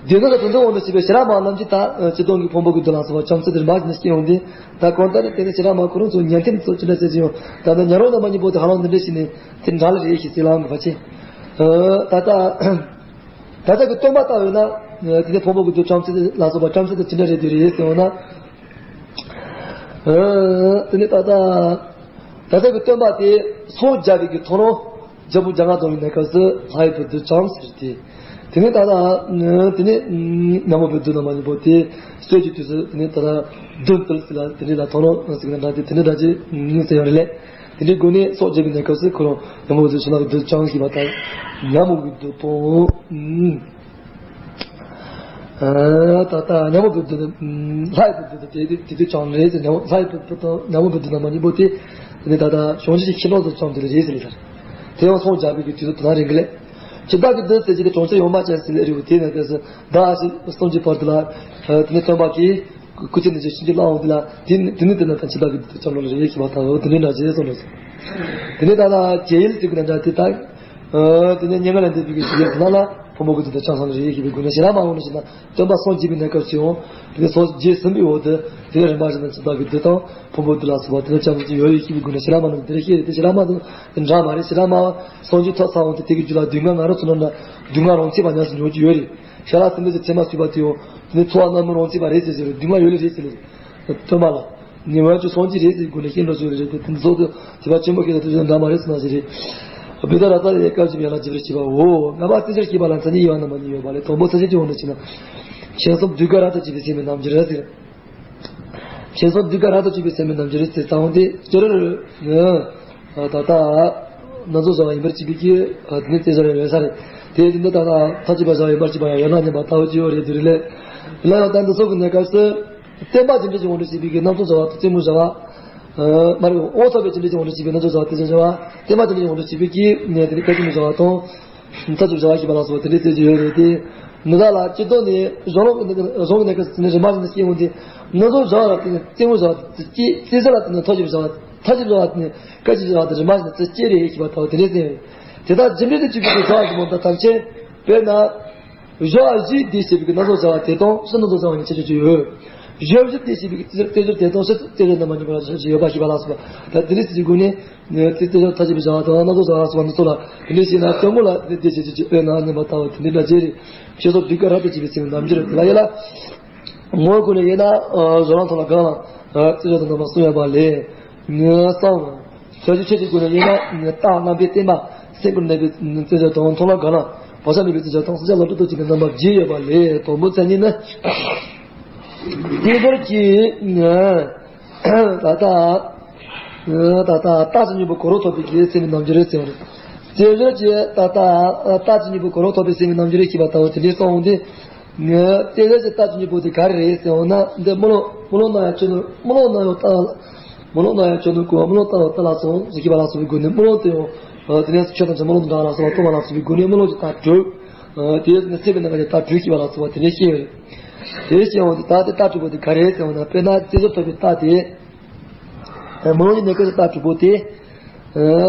དེ་ནི་ལ་དོན་དུ་འོང་དུ་ཞེས་པའི་ཤེས་རབ་མ་རྣམས་ཀྱིས་ད་སྤྱི་སྟོང་གི་ཕུང་པོ་གི་བདུད་ལ་སོགས་པ་ཅང་ཚོད་དེ་རིམ་པ་ཡིན་ན་སྐྱེ་ཡོང་དུས་ད་གང་ལྟར་དེ་ནི་ཤེས་རབ་མ་ཁོ་རང་ཚོ་ཉན་ཐེམ་ཚོ་ཅི་འདྲ་བྱེད་ཀྱི་ཡོང་ད་ནི་ཉན་རང་ན་མ་ཉིན་པོ་དེ་ཧ་ལམ་འདི་འདྲ་ཞིག་ནས་དེ་འདྲ་ལ་རེད་ཞེས་ཟེར་ལ་འོང་གི་བ་ཅི། ད་ལྟ། ད་ལྟ་གི་སྟོན་པ་ལྟ་འོས་ན། དེ་ནས་ཕུང་པོ་གི་བདུད་ཅང་ཚོད་ལ་སོགས་པ་ཅང་ཚོད་དེ་ཅི་འདྲ་རེད་དུས་རེད་ཟེར་འོ་ན། དེ་ནས་ད་ལྟ། ད་ལྟ་གི་སྟོན་པ་དེ་སངས་རྒྱས་པའི་གི་ཐོག་རང་རྒྱལ་པོ་རྒྱ་མཚོ་ལྡོང་བའི་གནས་སྐབས་སུ་ལྷ་ཡི་བུ་བདུད་ཅང་ཟེར་ཏེ། དེ་ནས་ད་ལྟ། དེ་ནས་ཉོན་མོངས་པའི་བདུད་རྣམས་མ་ཉིད་པོ་དེ་སྤྱོད་ཀྱི་དུས་སུ་དེ་ནས་ད་ལྟ་བདུད་བཏུལ་ཟེར་ལ་དེ་འདྲ་ལ་ཐོག་རང་ཟེར་གི་ན་འདྲ་དེ་དེ་འདྲ་འདྲ་ཅིག་ཟེར་ཡོང་རེད་ལས། དེ་འདྲའི་སྒོ་ནས་སངས་རྒྱས་པའི་གནས་སྐབས་སུ་ཁོ་རང་ཉོན་མོངས་པའི་བདུད་ཕྱི་ནང་གི་བདུད་ཅང་ཞེས་པ་དང་། ཉོན་མོངས་པའི་བདུད་དང་། ཨ་ད་ལྟ་ཉོན་མོངས་པའི་བདུད་ནི་ལྷ་ཡི་བུ་བདུད་དེ་དེ་དེ་ཅང་རེད་ཟེར། ཉོན་མོངས་ལྷ་ཡི་བུ་བདུད་དང་ཉོན་མོངས་པའི་བདུད་རྣམས་མ་ཉིད་པོ་དེ་དེ་ནི་ད་ལྟ་བྱང་ཆུབ་ཀྱི་ཁྱིམ་ནང་དུ་ཙམ་དེ་ལ་རེད་ཟེར་ལེ་ཟེར། དེ་ཡང་སངས་རྒྱས་པའི་གི་དུས་སུ་དེ་ན་རིང་གི་ལས། ཇི་ལྟ་བུའི་བདུད་ཟེར་གྱི་དེ་བྱང་ཆུབ་ཡོང་མ་ཅན་ཟེར་ལེ་རེད་བ། དེ་ནི་དེ་སུ་ད་ཨ་ཞེ་གསུམ་གྱི་བར་དུ་ལ་དེ་ནི་སྟོན་པ་གིས། སྐུ་ཚེ་ནས་ཀྱི་ཕྱིན་ཅི་ལོག་འོང་དེ་ལ་དེ་ནི་དེ་ནི་དེ་ན་ད་ཇི་ལྟ་བུའི་བདུད་ཅང་ལོ་ལ་རེ་ཡེ་ཤེས་པ་དང་འོ་དེ་ནི་འདྲ་ཅེས་གསུངས་ནས། དེ་ནི་ད་ལ་རྒྱལ་ཡུལ་ཟེར་གི་ན་འདྲ་དེ་ད། དེ་ནི་སྙན་ངག་ལས་འདས་པའི་གི་ཞིག་ཡོད་ན་ལ་ཕུང་པོ་གི་བདུད་དང་ཅང་སང་ལ་རེ་ཡེ་ཤེས་པའི་སྒོ་ནས་ཞེ་ན་མ་འོང་ནས་ཞེ་ན་སྟོན་པ་སངས་རྒྱས་པའི་གནས་སྐབས་སུ་ཡང་དེ་ནི་སངས་རྒྱས་ཟིན་པའི་འོག་ཏུ་དེ་ནི་རིམ་པ་བཞིན་དུ་ཇི་ལྟ་བུའི་བདུད་དང་ཕུང་པོ་བདུད་ལ་སོགས་པ་དེ་ནི་ཅང་ཅི་ཡོད་ཡེ་ཤེས་པའི་སྒོ་ནས་ཞེ་ན་མ་འོང་དེ་རེ་ཤེས་རེད་དེ་ཞེ་ན་མ་འདི་འདྲ་མ་རེད། ཞེ་ན་མ་སངས་རྒྱས་ཐོབ་ཚར་འོང་དེ་དེ་གི་རྒྱུད་ལ་སྡུག་བསྔལ་ང་རང་ཚོ་ན་འདྲ་སྡུག་བསྔལ་རང་ཚིག་པ་ཉམས་སུ་མྱོང་རྒྱུ་ཡོད་རེད། ཤ་ལ་སེམས་འདུན་གྱི་མཚན་མ་ཞུས་པ་དེ་ཡང་དེ་ནི་ཚོར་བ་རྣམ་སྨིན་རང་ཚིག་པ་རེད་ཟེར་ཟེར་རེད། སྡུག་བསྔལ་ཡོད་ལེ་རེད་ཟེར་ལེ། སྟོན་པ་ལ། ཉེ་བར་ཅིག་སངས་རྒྱས་རེད་ཟེར་དགོས་ནས་ཤིན་ཏུ་ཟོས་རེད་དེ་དེ་ཚོ་དེ་བྱེད་པ་ཆེན་པོ་ཁྱེད་ལ་དེ་ཚོ་འདྲ་མ་རེད་ཟེར་ན་ཟེར་རེད། བུདྡྷ་རཱ་ཙ་ཡའི་སྐབས་ཀྱི་ཡན་ལག་བརྒྱད་པར་བཤད་པའོ། ལྔ་པ་རྩེ་གཅིག་སྐྱེས་པ་ལ་མཚན་ཉིད་དབྱེ་བ་རྣམ་པ་གཉིས་ཡོད་པ་ལས་དང་པོ་ས་བཅད་ཀྱི་དབང་དུ་བྱས་ན། ཞིང་གསུམ་གདུལ་དཀའ་རབ་ཏུ་གཅོད་པའི་སེམས་ནི་རྣམ་འགྱུར་ཟེར། ཞིང་གསུམ་གདུལ་དཀའ་རབ་ཏུ་གཅོད་པའི་སེམས་ནི་རྣམ་འགྱུར་ཟེར་ཙང་དེ་སྤྱིར། ད་ལྟ་སྣ་ཚོགས་བྱ་བ་ཡིན་པར་བྱེད་པའི་གི་དེ་ནི་རྩེ་གཅིག་ཡོད་ས་རེད། དེ་དེ་འདི་ད་ལྟ་མཐའ་གཅིག་པ་བྱ་བ་ཡིན་པར་བྱེད་པ་ཡང་ཡོད་ན་སྙམ་པ་ལྟ་བུ་ཅི་ཡོད་རེད་དེ་རེད་ལས། ལ་ཡང་ད་འདི་ཚོ་གི་གནས་སྐབས་སུ། བརྟན་པ་རྒྱུ་འབྲས་ཀྱི་དབང་དུ་བྱས་པའི་གི་རྣམ་རྟོག་བྱ་བ་དང་རྩེ་མོའི་བྱ་བ། མ་རེད། དབང་ཐོབ་པའི་རྒྱུ་འབྲས་ཀྱི་དབང་དུ་བྱས་པའི་རྣམ་རྟོག་བྱ་བ་དེ་བྱ་བ། བརྟན་པ་རྒྱུ་འབྲས་ཀྱི་དབང་དུ་བྱས་པའི་གི་ནས་དེ་ནི་སྐད་ཅིག་མའི་བྱ་བ་དང་། མཐའ་གཅིག་བྱ་བ་ཞེས་པ་ལ་སོགས་དེ་འདྲའི་རྩེ་གཅིག་ཡོད་རེད་དེ། འདི་དག་ལ་སྤྱི་ལྡོག་ནས་གཞུང་ལུགས་ཀྱི་གཞུང་གི་གནས་སྐབས་སུ་དེ་ནི་རིམ་པ་བཞིན་དུ་སྐྱེ་འོང་སྟེ། རྣམ་རྟོག་བྱ་བ་རབ་དེ་ནི་རྩེ་མོའི་བྱ་བ་དེ་སྐྱེ། རྩེ་གཅིག་ལ་དེ་ནི་ཐོབ་བྱེད་པའི་བྱ་བ། མཐའ་གཅིག་བྱ་བ་དེ་ནི་སྐད་ཅིག་བྱ་བ་དེ་རིམ་པ་བཞིན་དུ་སྐྱེ་རེད་ཞེས་པ་ལྟ་བུ་དེ་འདྲའི་རྩེ་ཡོད། དེ་དག་རྒྱུ་འབྲས་དུ་གྱུར་པའི་བྱ་བ་ཞིག་མོ་ད་ཐམས་ཅད་དཔེར་ན། གཞོགས་བཞི་སྡེ་ཞེས་པའི་རྣམ་རྟོག་བྱ་བ་དེ་དང་ཕྱི་རྣམ་རྟོག་བྱ་བ་གཉིས་ཆ་ཆོད་ཀྱི་ཡོད། གཞོགས་བཞི་སྡེ་ཞེས་པའི་རྩེ་གཅིག་དེ་དང་ཕྱི་རྩེ་གཅིག་རྣམ་པ་གཉིས་པ་ལ་ཆ་ཆོད་ཀྱི་ཡོད་པ་ཞེས་པ་ལ་སོགས་པ། ད་དེ་ནི་རྩེ་གཅིག་སྒོ་ནས་རྩེ་གཅིག་མཐའ་གཅིག་པའི་བྱ་བ་དང་རྣམ་རྟོག་བྱ་བ་ལ་སོགས་པ་འདི་ཚོ་ལ་དེ་འདྲའི་བྱས་ན་སྟོན་མོ་ལ་དེ་འདྲའི་བྱེད་ཀྱི་ཅིག་དཔེར་ན་སྙམ་པ་ལྟ་བུ་དེ་འདྲའི་འདྲ་ཅིག་རེད། ཞེས་སོགས་གདུལ་དཀའ་རབ་ཏུ་གཅོད་པའི་སེམས་རྣམ་འགྱུར་དེ་ལ་ཡོད་ལ། ངོ་བོའི་སྒོ་ནས་ཡོད་ན་གཞུང་ལམ་ཐོག་ལ་གང་ལ། རྩེ་སྦྱོར་དང་རྣམ་པ་གསུམ་ཡོད་པ་ལས། ངས་གསང་བ། ས་བཅུ་ཆོས་ཀྱི་སྒོ་ནས་དབྱེ་ན། རྟགས་རྣམ་པའི་བརྟེན་པ། སེམས་ཀུན་གནས་པའི་རྩེ་སྦྱོར་དང་མཐོང་ལམ་སྒོམ་ལམ། བག་ཆགས་མེད་པའི་རྩེ་སྦྱོར་དང་གསལ་བྱེད་ལོག་སྒྲིབ་སྟོབས་བཅས་ཀྱི་རྣམ་པ་བརྒྱད་ཡོད་པ་ལས། དང་པོའི་མཚན་ཉིད་ནི། རྩེ་སྦྱོར་གྱི། ད་ལྟ། ད་ལྟ་རྟགས་ཀྱི་སྙིང་པོ་གང་རུང་ཐོབ་པའི་གི་སེམས་ཀྱི་རྣམ་འགྱུར་རེད་ཟེར་བ་རེད། རྩེ་སྦྱོར་གྱི་ད་ལྟ་རྟགས་ཀྱི་སྙིང་པོ་གང་རུང་ཐོབ་པའི་སེམས་ཀྱི་རྣམ་འགྱུར་རེད་ཞེས་པ་ལྟ་བུ་དེ་འདྲའི་གསུངས་འོང་དུས། རྩེ་སྦྱོར་གྱི་རྟགས་ཀྱི་སྙིང་པོ་དེ་ག་རེ་རེད་ཟེར་འོང་ན། འདི་དམུས་ལོང་དམུས་ལོང་སྣང་ཡང་ཆོས་ནོར། དམུས་ལོང་སྣང་ཡང་རྟགས། དམུས་ལོང་སྣང་ཡང་ཆོས་ནོར་ཀུན། དམུས་ལོང་རྟགས་ཡང་རྟགས་ལ་སོགས་ཟེར་གྱི་པ་ལ་སོགས་པའི་སྒོ་ནས་དམུས་ལོང་དེ་ཡང་། དེ་ནས་ཆོས་ཐམས་ཅད་དམུས་ལོང་དུ་འདྲ་བ་ལ་སོགས་པ་སྟོང་པ་ལ་སོགས་པའི་སྒོ་ནས་དམུས་ལོང་གི་རྟགས་གྲུབ། དེ་ནས་སེམས་པའི་ནང་གི་རྟགས་གྲུབ་ཞེས་པ་ལ་སོགས་པ་དེ་འདྲ་བཤད་ཡོད་རེད། དེ་བཤད་འོང་དུས་ད་དེ་རྟགས་གྲུབ་པོ་དེ་ག་རེ་ཟེར་བ་ན། དཔེར་ན་རྩེ་སྦྱོར་ཐོབ་པའི་རྟགས་དེ། དམུས་ལོང་གི་གནས་སྐབས་སུ་རྟགས་གྲུབ་པོ་དེ།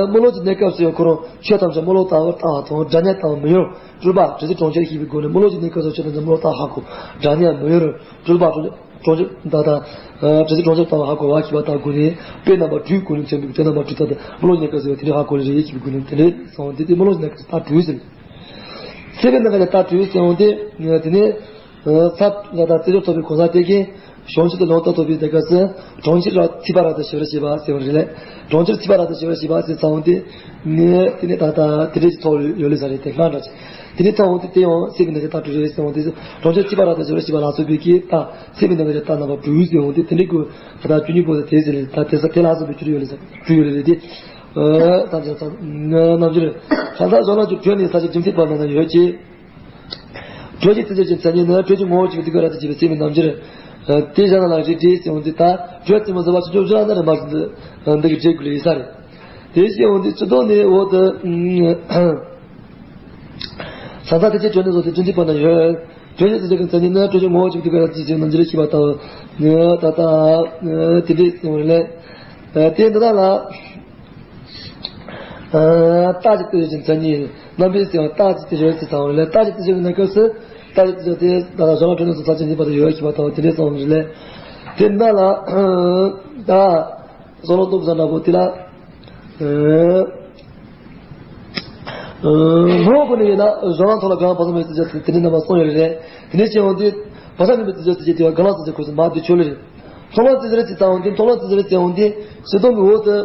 དམུས་ལོང་གི་གནས་སྐབས་སུ་ཡང་ཁོ་རང་ཆོས་ཐམས་ཅད་དམུས་ལོང་ལྟ་བུར་ལྟ་བ་དང་། འདྲ་མཉམ་ལྟ་བ་མི་གཡོ། སྤྲུལ་པ་དྲི་ཟའི་གྲོང་ཁྱེར་ཞེས་པའི་སྒོ་ནས་དམུས་ལོང་གི་གནས་སྐབས་སུ་ཆོས་ཐམས་ཅད་དམུས་ལོང་ལྟ་བུར་ཧ་གོ། འདྲ་མཉམ་མི་གཡོ་རུ་སྤྲུལ་པ་གྲོང་ཁྱེར་གྲོང་ཁྱེར་ད་ལྟ། དྲི་ཟའི་གྲོང་ཁྱེར་ལྟ་བུར་ཧ་གོ་བ་ཞེས་པ་ལྟ་བུ་སྒོ་ནས། དཔེ་རྣམ་པ་དྲུག་སྒོ་ནས་མཚོན་པའི་དེ་རྣམ་པ་དྲུག་ལྟ་སྟེ་དམུས་ལོང་གི་གནས་སྐབས་སུ་ཡང་དེ་འདྲ་ཧ་གོ་ལེ་རེད་ཞེས་པའི་སྒོ་ནས་དེ་འདྲ་གསུངས་ཏེ། དེ་དམུས་ལོང་གི་གནས་སྐབས་སུ་རྟགས་གྲུབ་ཟེར། སེམས་པའི་ནང་གི་རྟགས་གྲུབ་ཟེར་འོང་དུས། དེ་ནས། ས་ལ་དང་རྩེ་སྦྱོར་ཐོབ་པའི་གང་ཟག་དེ་གིས་བྱང་ཆུབ་ཏུ་ལོངས་སྤྱོད་ཐོབ་པའི་དེ་སྐབས་སུ། གྲོང་ཁྱེར་ར་ཐིགས་པ་རབ་ཏུ་ཞི་བར་བྱེད་པ་ཟེར་བ་རེད་ལས། གྲོང་ཁྱེར་ཐིགས་པ་རབ་ཏུ་ཞི་བར་བྱེད་པ་ཟེར་ཚར་འོང་དུས། ངས་དེ་ནས་ད་ལྟ་དེ་འདྲ་ཞིག་ཐོབ་ཡོད་ལེ་ས་རེད། དེ་སྔ་འདྲ་ཞིག་དེ་ནས་ཐོབ་འོང་དུས་དེ་ཡང་སེམས་པའི་ནང་གི་རྟགས་གྲུབ་རེད་ཟེར་འོང་དུས། གྲོང་ཁྱེར་ཐིགས་པ་རབ་ཏུ་ཞི་བར་བྱེད་པ་ལ་སོགས་པའི་གི་རྟགས། སེམས་པའི་ནང་གི་རྟགས་རྣམ་པ་དྲུག་ཟེར་འོང་དུས། དེ་འདྲའི་གི་ད་ལྟ་བཅུ་གཉིས་པོ་དེ་ཟེར་ལེ། ད་དེ་ས་དེ་ལ་སོགས་པའི་ཆོས་ཡོད་ལེ་ས་གྲུབ་ཡོད་ལེ་རེད་དེ། ཨ། ཐམས་ཅད་ཚང་། རྣམ་འགྱུར། གང་ཟག་གཞན་ལ་གྱུར། དྲོད་ནི་ས་གཞི་རྒྱུན་མཐའི་བར་ན་ཡོད་ཅེས། དྲོད་ཀྱི་རྩེ་སྦྱོར་གྱི་མཚན་ཉིད་ནི། དྲོད་ཀྱི་ངོ་བོ་གཅིག་པའི་དུས་ཀུན་རབ་ཏུ་བྱེད་པའི་སེམས་ཀྱི་རྣམ་འགྱུར། དེ་གཞན་ལ་རིགས་འགྲེ་ཟེར་འོང་དུས། ད་དྲོད་རྩེ་མོ་ཟེར་བ་ཆུ་ཚོད་བཞི་ལ་ནི་རིམ་པ་བཞིན་དུ་འདི་གི་འགྲེ་དགོས་ལེ་ས་རེད། དེ་བཤད་འོང་དུས་སྤྱི་ལྡོག་ནས་འོག་ཏུ། གང་ཟག་དེ་ཅིག་དྲོད་ནི་བཟོ་སྟེ་རྒྱུན་མཐའི་བར་ན་ཡོད། དྲོད་ཀྱི་རྩེ་སྦྱོར་གྱི་མཚན་ཉིད་ནི། དྲོད་ཀྱི་ངོ་བོ་གཅིག་པའི་དུས་ཀུན་རབ་ཏུ་བྱེད་པའི་སེམས་རྣམ་འགྱུར་ཞེས་པ་ལྟ་བུ། ད་ལྟ་དེ་འདྲའི་གསུངས་པ་རེད་ལས། དེ་འདི་དག་ལ། རྟགས་ཀྱི་རྩེ་སྦྱོར་གྱི་མཚན་ཉིད། རྣམ་པའི་གསལ་བ་རྟགས་ཀྱི་རྩེ་སྦྱོར་ཟེར་ཚར་བ་ལས། རྟགས་ཀྱི་རྩེ་སྦྱོར་གྱི་གནས་སྐབས་སུ། རྟགས་ཀྱི་རྩེ་སྦྱོར་དེ་ད་ལྟ་གཞན་ལ་དྲོད་ནི་སོགས་ས་ཆ་གཉིས་པ་དུ་ཡོད་ཞེས་པ་ལྟ་བུ་དེ་འདྲའི་གསུངས་པ་རེད་ལས། དེ་འདི་ལ། ད། གསང་ལམ་སྟོང་པ་ཟེར་འདྲ་པོ་དེ་ལ། ངོ་བོ་ནས་ཡིན་ན་གཞན་ལ་མཐོང་ལམ་སྒོམ་ལམ་བག་ཆགས་མེད་པའི་རྩེ་སྦྱོར་དེ་འདྲའི་རྣམ་པ་གསུངས་ཡོད་རེད། དེ་འདྲ་བྱས་འོང་དུས། བག་ཆགས་མེད་པའི་རྩེ་སྦྱོར་དེ་བྱེད་དུས་སྒོམ་ལམ་རྩེ་སྦྱོར་ཁོ་ཚོ་མ་དེ་ཆོད་ལེ་རེད། མཐོང་ལམ་རྩེ་སྦྱོར་ཟེར་འོང་དུས། མཐོང་ལམ་རྩེ་སྦྱོར་ཟེར་འོང་དུས། སྤྱི་ལྡོག་གི་འོག་ཏུ།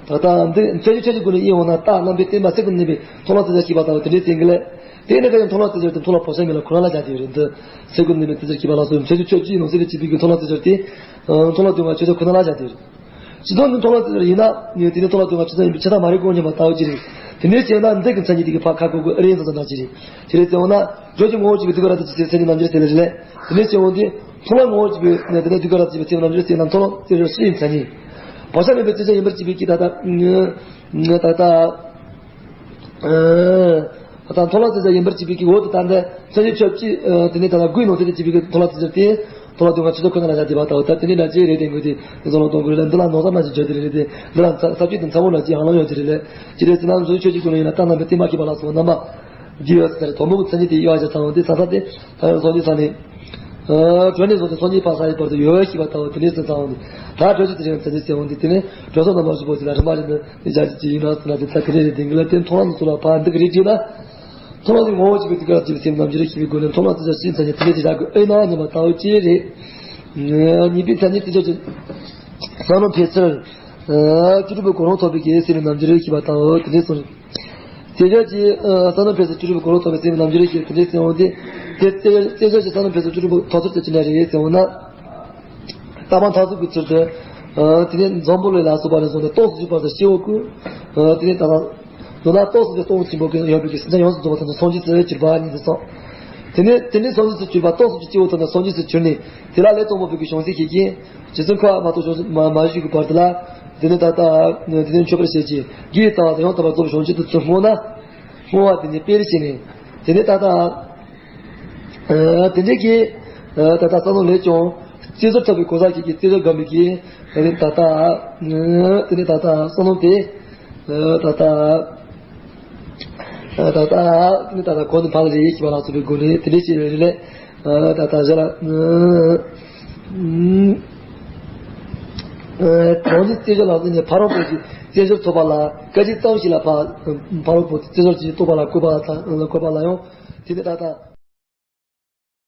ད་ལྟ་འདི་མཚན་ཉིད་ཆོས་ཀྱི་སྒོ་ནས་དབྱེ་འོང་ན། རྟགས་རྣམ་པའི་བརྟེན་པ་སེམས་ཀྱིས་གནས་པའི་མཐོང་ལམ་རྩེ་སྦྱོར་ཞེས་པ་ལྟ་བུ་དེ་འདྲའི་ཟེར་གི་ལས། དེ་ནི་ག་ཡང་མཐོང་ལམ་རྩེ་སྦྱོར་དེ་མཐོང་ལམ་བག་ཆགས་མེད་ལ་ཁོ་ན་ལ་བཞག་དེ་ཡོད་རེད། འདི་སེམས་ཀྱིས་གནས་པའི་རྩེ་སྦྱོར་ཞེས་པ་ལ་སོགས་མཚན་ཉིད་ཆོས་ཅན་ཡིན་ནོ་ཟེར་ཏེ་བྱེད་པའི་གི་མཐོང་ལམ་རྩེ་སྦྱོར་དེ། མཐོང་ལམ་སྡུག་བསྔལ་ཆོས་ཅན་ཁོ་ན་ལ་བཞག་དེ་ཡོད་རེད། སྤྱི་ལྡོག་ནི་མཐོང་ལམ་རྩེ་སྦྱོར་ཡིན་ན། དེ་ནི་མཐོང་ལམ་སྡུག་བསྔལ་ཆོས་ཅན་ཡིན་པའི་ཆ་ཐག་མ་རིག་གོ་སྙམ་པ་ལྟ་བུ་ཅིག་རེད། དེ་འདྲ་བྱས་ན་འདི་གི་མཚན་ཉིད་དེ་གི་ཕར་ཁ་ཁོ་གི་ཨེ་རེད་ཟེར་ཙམ་འདྲ་ཅིག་རེད། དེ་རེད་ཟེར་འོང་ན། དྲོད་ཀྱི་ངོ་བོ་གཅིག་པའི་དུས་ཀུན་རབ་ཏུ་བྱེད་པའི་སེམས་ཀྱི་རྣམ་འགྱུར་ཟེར་ལེ་རེད་ལས། དེ་འདྲ་བྱས་འོང་དུས། མཐོང་ལམ་ངོ་བོ་གཅིག་པའི་དེ་ནས་དུས་ཀུན་རབ་ཏུ་བྱེད་པའི་སེམས་རྣམ་འགྱུར་ཟེར་ལེ་རེད། དེ་འདྲ་བྱས་འོང་དུས། མཐོང་ལམ་རྩེ་སྦྱོར་ཡིན་པར་བྱེད་པའི་གི་ད་ལྟ། ད་ལྟ། ད་ལྟ་མཐོང་ལམ་རྩེ་སྦྱོར་ཡིན་པར་བྱེད་པའི་གི་འོག་ཏུ་ད་ལྟ་མཚན་ཉིད་ཆོས་ཅན། དེ་ནས་ད་ལྟ་དགུའི་ནང་གསེས་དེ་བྱེད་པའི་གི་མཐོང་ལམ་རྩེ་སྦྱོར་དེ། མཐོང་ལམ་སྡུག་བསྔལ་ཆོས་ཅན་ཁོ་ན་ལ་བཞག་དེ་བ་ལྟ་བུ། ད་དེ་ནས་འདྲ་ཅིག་རེད། དེ་དངོས་དེ་འདི་ཚོ་ལ་གཏོང་དགོས་རེད་ལ། འདི་ལ་མནོ་བསམ་ནང་བཞིན་བརྗོད་དེ་རེད་དེ། འདི་ལ་ས་བཅད་དེ་མཚན་མོ་ལ་ཅིག་ཧ་ལམ་ཡོད་དེ་རེད་ལས། ཅི་རེད་ཟེར་ན། མཚན་ཉིད་ཆོས་ཅན་ཀུན་ལ་ཡིན་ན། རྟགས་རྣམ་པའི་བརྟེན་པ་ཞེས་པ་ལ་སོགས་རྣམ་པ་བརྒྱད་ཡོད་ཟེར། དང་པོ་གི་མཚན་ཉིད་དེ་དབྱེ་བ་ཕྱེ་ཚར་བ་དེ་ས་ས་དེ། ད་ཡང་སངས་རྒྱས་ས་ནས། དྲོད་ནས་བཟུང་སྟེ་སངས་རྒྱས་བར་ས་ཡི་བར་དུ་ཡོད་ཞེས་པ་ལྟ་བུ་དེ་འདྲའི་གསུངས་ཚར་བ་དེ། ད་དྲོད་ཀྱི་རྩེ་སྦྱོར་མཚན་ཉིད་ཟེར་འོང་དུས། དེ་ནས་དྲོད་སོགས་རྣམ་པ་བཞི་པོ་དེ་ལ་རིམ་པ་བཞིན་དུ་དེ་བཞག་ཅིག་ཅིག་ཡིན་ན་ཟེར་ན། དེ་ཚ་དེ་འདྲའི་རེད། དེ་འདྲ་ལ་བརྟེན་མཐོང་ལམ་སོགས་ལ་ཕར་འདི་གི་རིགས་བྲིས་ན། མཐོང་ལམ་གྱི་ངོ་བོ་གཅིག་པའི་དུས་ཀུན་རབ་ཏུ་བྱེད་པའི་སེམས་རྣམ་འགྱུར་ཞེས་པའི་སྒོ་ནས་མཐོང་ལམ་རྩེ་སྦྱོར་ཞེས་མཚན་ཉིད་དེ་འདྲའི་ཅིག་བཞག་དགོས་ཨེ་ན་སྙམ་པ་ལྟ་བུ་ཅིག་རེད། གཉིས་པའི་མཚན་ཉིད་རྩེ་སྦྱོར་གྱི་བསམ་རྣམ་འཕེལ་ཚུལ། བཅུ་དྲུག་པོ་གང་རུང་ཐོབ་པའི་གི་སེམས་རྣམ་འགྱུར་ཞེས་པ་ལྟ་བུ་དེ་འདྲའི་གསུངས། རྩེ་སྦྱོར་གྱི་བསམ་རྣམ་འཕེལ་ཚུལ། བཅུ་དྲུག་པོ་གང་རུང་ཐོབ་པའི་སེམས་རྣམ་འགྱུར་ཞེས་དེ་འདྲའི་གསུངས་འོང་དུས། དེ་རྩེ་རྩེ་སྦྱོར་གྱི་བསམ་རྣམ་འཕེལ་ཚུལ་བཅུ་དྲུག་པོ་ཐོབ་ཚུལ་དེ་ཅི་འདྲ་རེད་ཟེར་འོང་ན། རྟག་པ་མཐར་ཐུག་གི་ཚུལ་དུ། དེ་ནས་འཛམ་བུ་གླིང་ལ་སོགས་པ་ནས་བཟུང་སྟེ་སྟོང་གསུམ་གྱི་བར་དུ་སྐྱེ་བོ་ཀུན། དེ་ནས་ད་ལྟ། མདོར་ན་སྟོང་གསུམ་གྱི་སྟོང་ཆེན་པོ་ཀུན་ཡོད་པའི་གི་སེམས་ཅན་ཡོངས་སུ་རྫོགས་པ་ཐམས་ཅད་སངས་རྒྱས་སུ་གྱུར་པ་ཉིད་དུ་སོང་། དེ་ནས་དེ་ནས་སངས་རྒྱས་སུ་གྱུར་པ། སྟོང་གསུམ་གྱི་སྐྱེ་བོ་ཐམས་ཅད་སངས་རྒྱས་སུ་གྱུར་ནས། དེ་ལ་ལས་དང་པོ་པའི་གི་བྱང་སེམས་ཤེས་ཀྱིས། རྗེ་བཙུན་འཁོར་བ་མ་གཏོགས་བྱང་སེམས་མ་མ་ཞུགས་ཀྱི་བར་དུ་ལ། དེ་ནས་ད་ལྟ་དེ་ནས་མཆོད་པར་བྱེད་ཅིང་དགེ་བའི་རྩ་བ་དང་ཡང་དག་པར་རྫོགས་པའི་བྱང་ཆུབ་ཏུ་ཚུར་བསྔོ་ན། བསྔོ་བ་དེ་ནས་སྤེལ་བྱས་ནས། དེ་ནས་ད་ལྟ། ཨ། དེ་འདྲའི་གི། ཨ། ད་ལྟ་བསམ་བློ་ལས་ཀྱང་། རྩེ་སྦྱོར་ཐོབ་པའི་གང་ཟག་ཅིག་གིས་རྩེ་སྦྱོར་བསྒོམས་པའི་གི། དེ་ནས་ད་ལྟ། ཨ། དེ་ནས་ད་ལྟ་བསམ་བློ་དེ། ཨ། ད་ལྟ། ཨ། ད་ལྟ་དེ་ནས་ད་ལྟ་གོང་དུ་འཕགས་ལས་ཞེས་པ་ལ་སོགས་པའི་སྒོ་ནས་དེ་འདྲའི་བྱས་པའི་རིགས་ལས། ཨ། ད་ལྟ་གཞན་ལ། ཨ། གང་ཞིག་རྩེ་སྦྱོར་ལ་བརྟེན་ནས་ཕ་རོལ་པོ་ཞིག་རྩེ་སྦྱོར་ཐོབ་པ་ལ། སྐད་ཅིག་ཙམ་ཞིག་ལ་ཕ་ཕ་རོལ་པོ་རྩེ་སྦྱོར་གྱི་རྟོགས་པ་ལ་བཀོད་པ་དང་བཀོད་པ་ལ་ཡང་དེ་ནས་ད་ལྟ།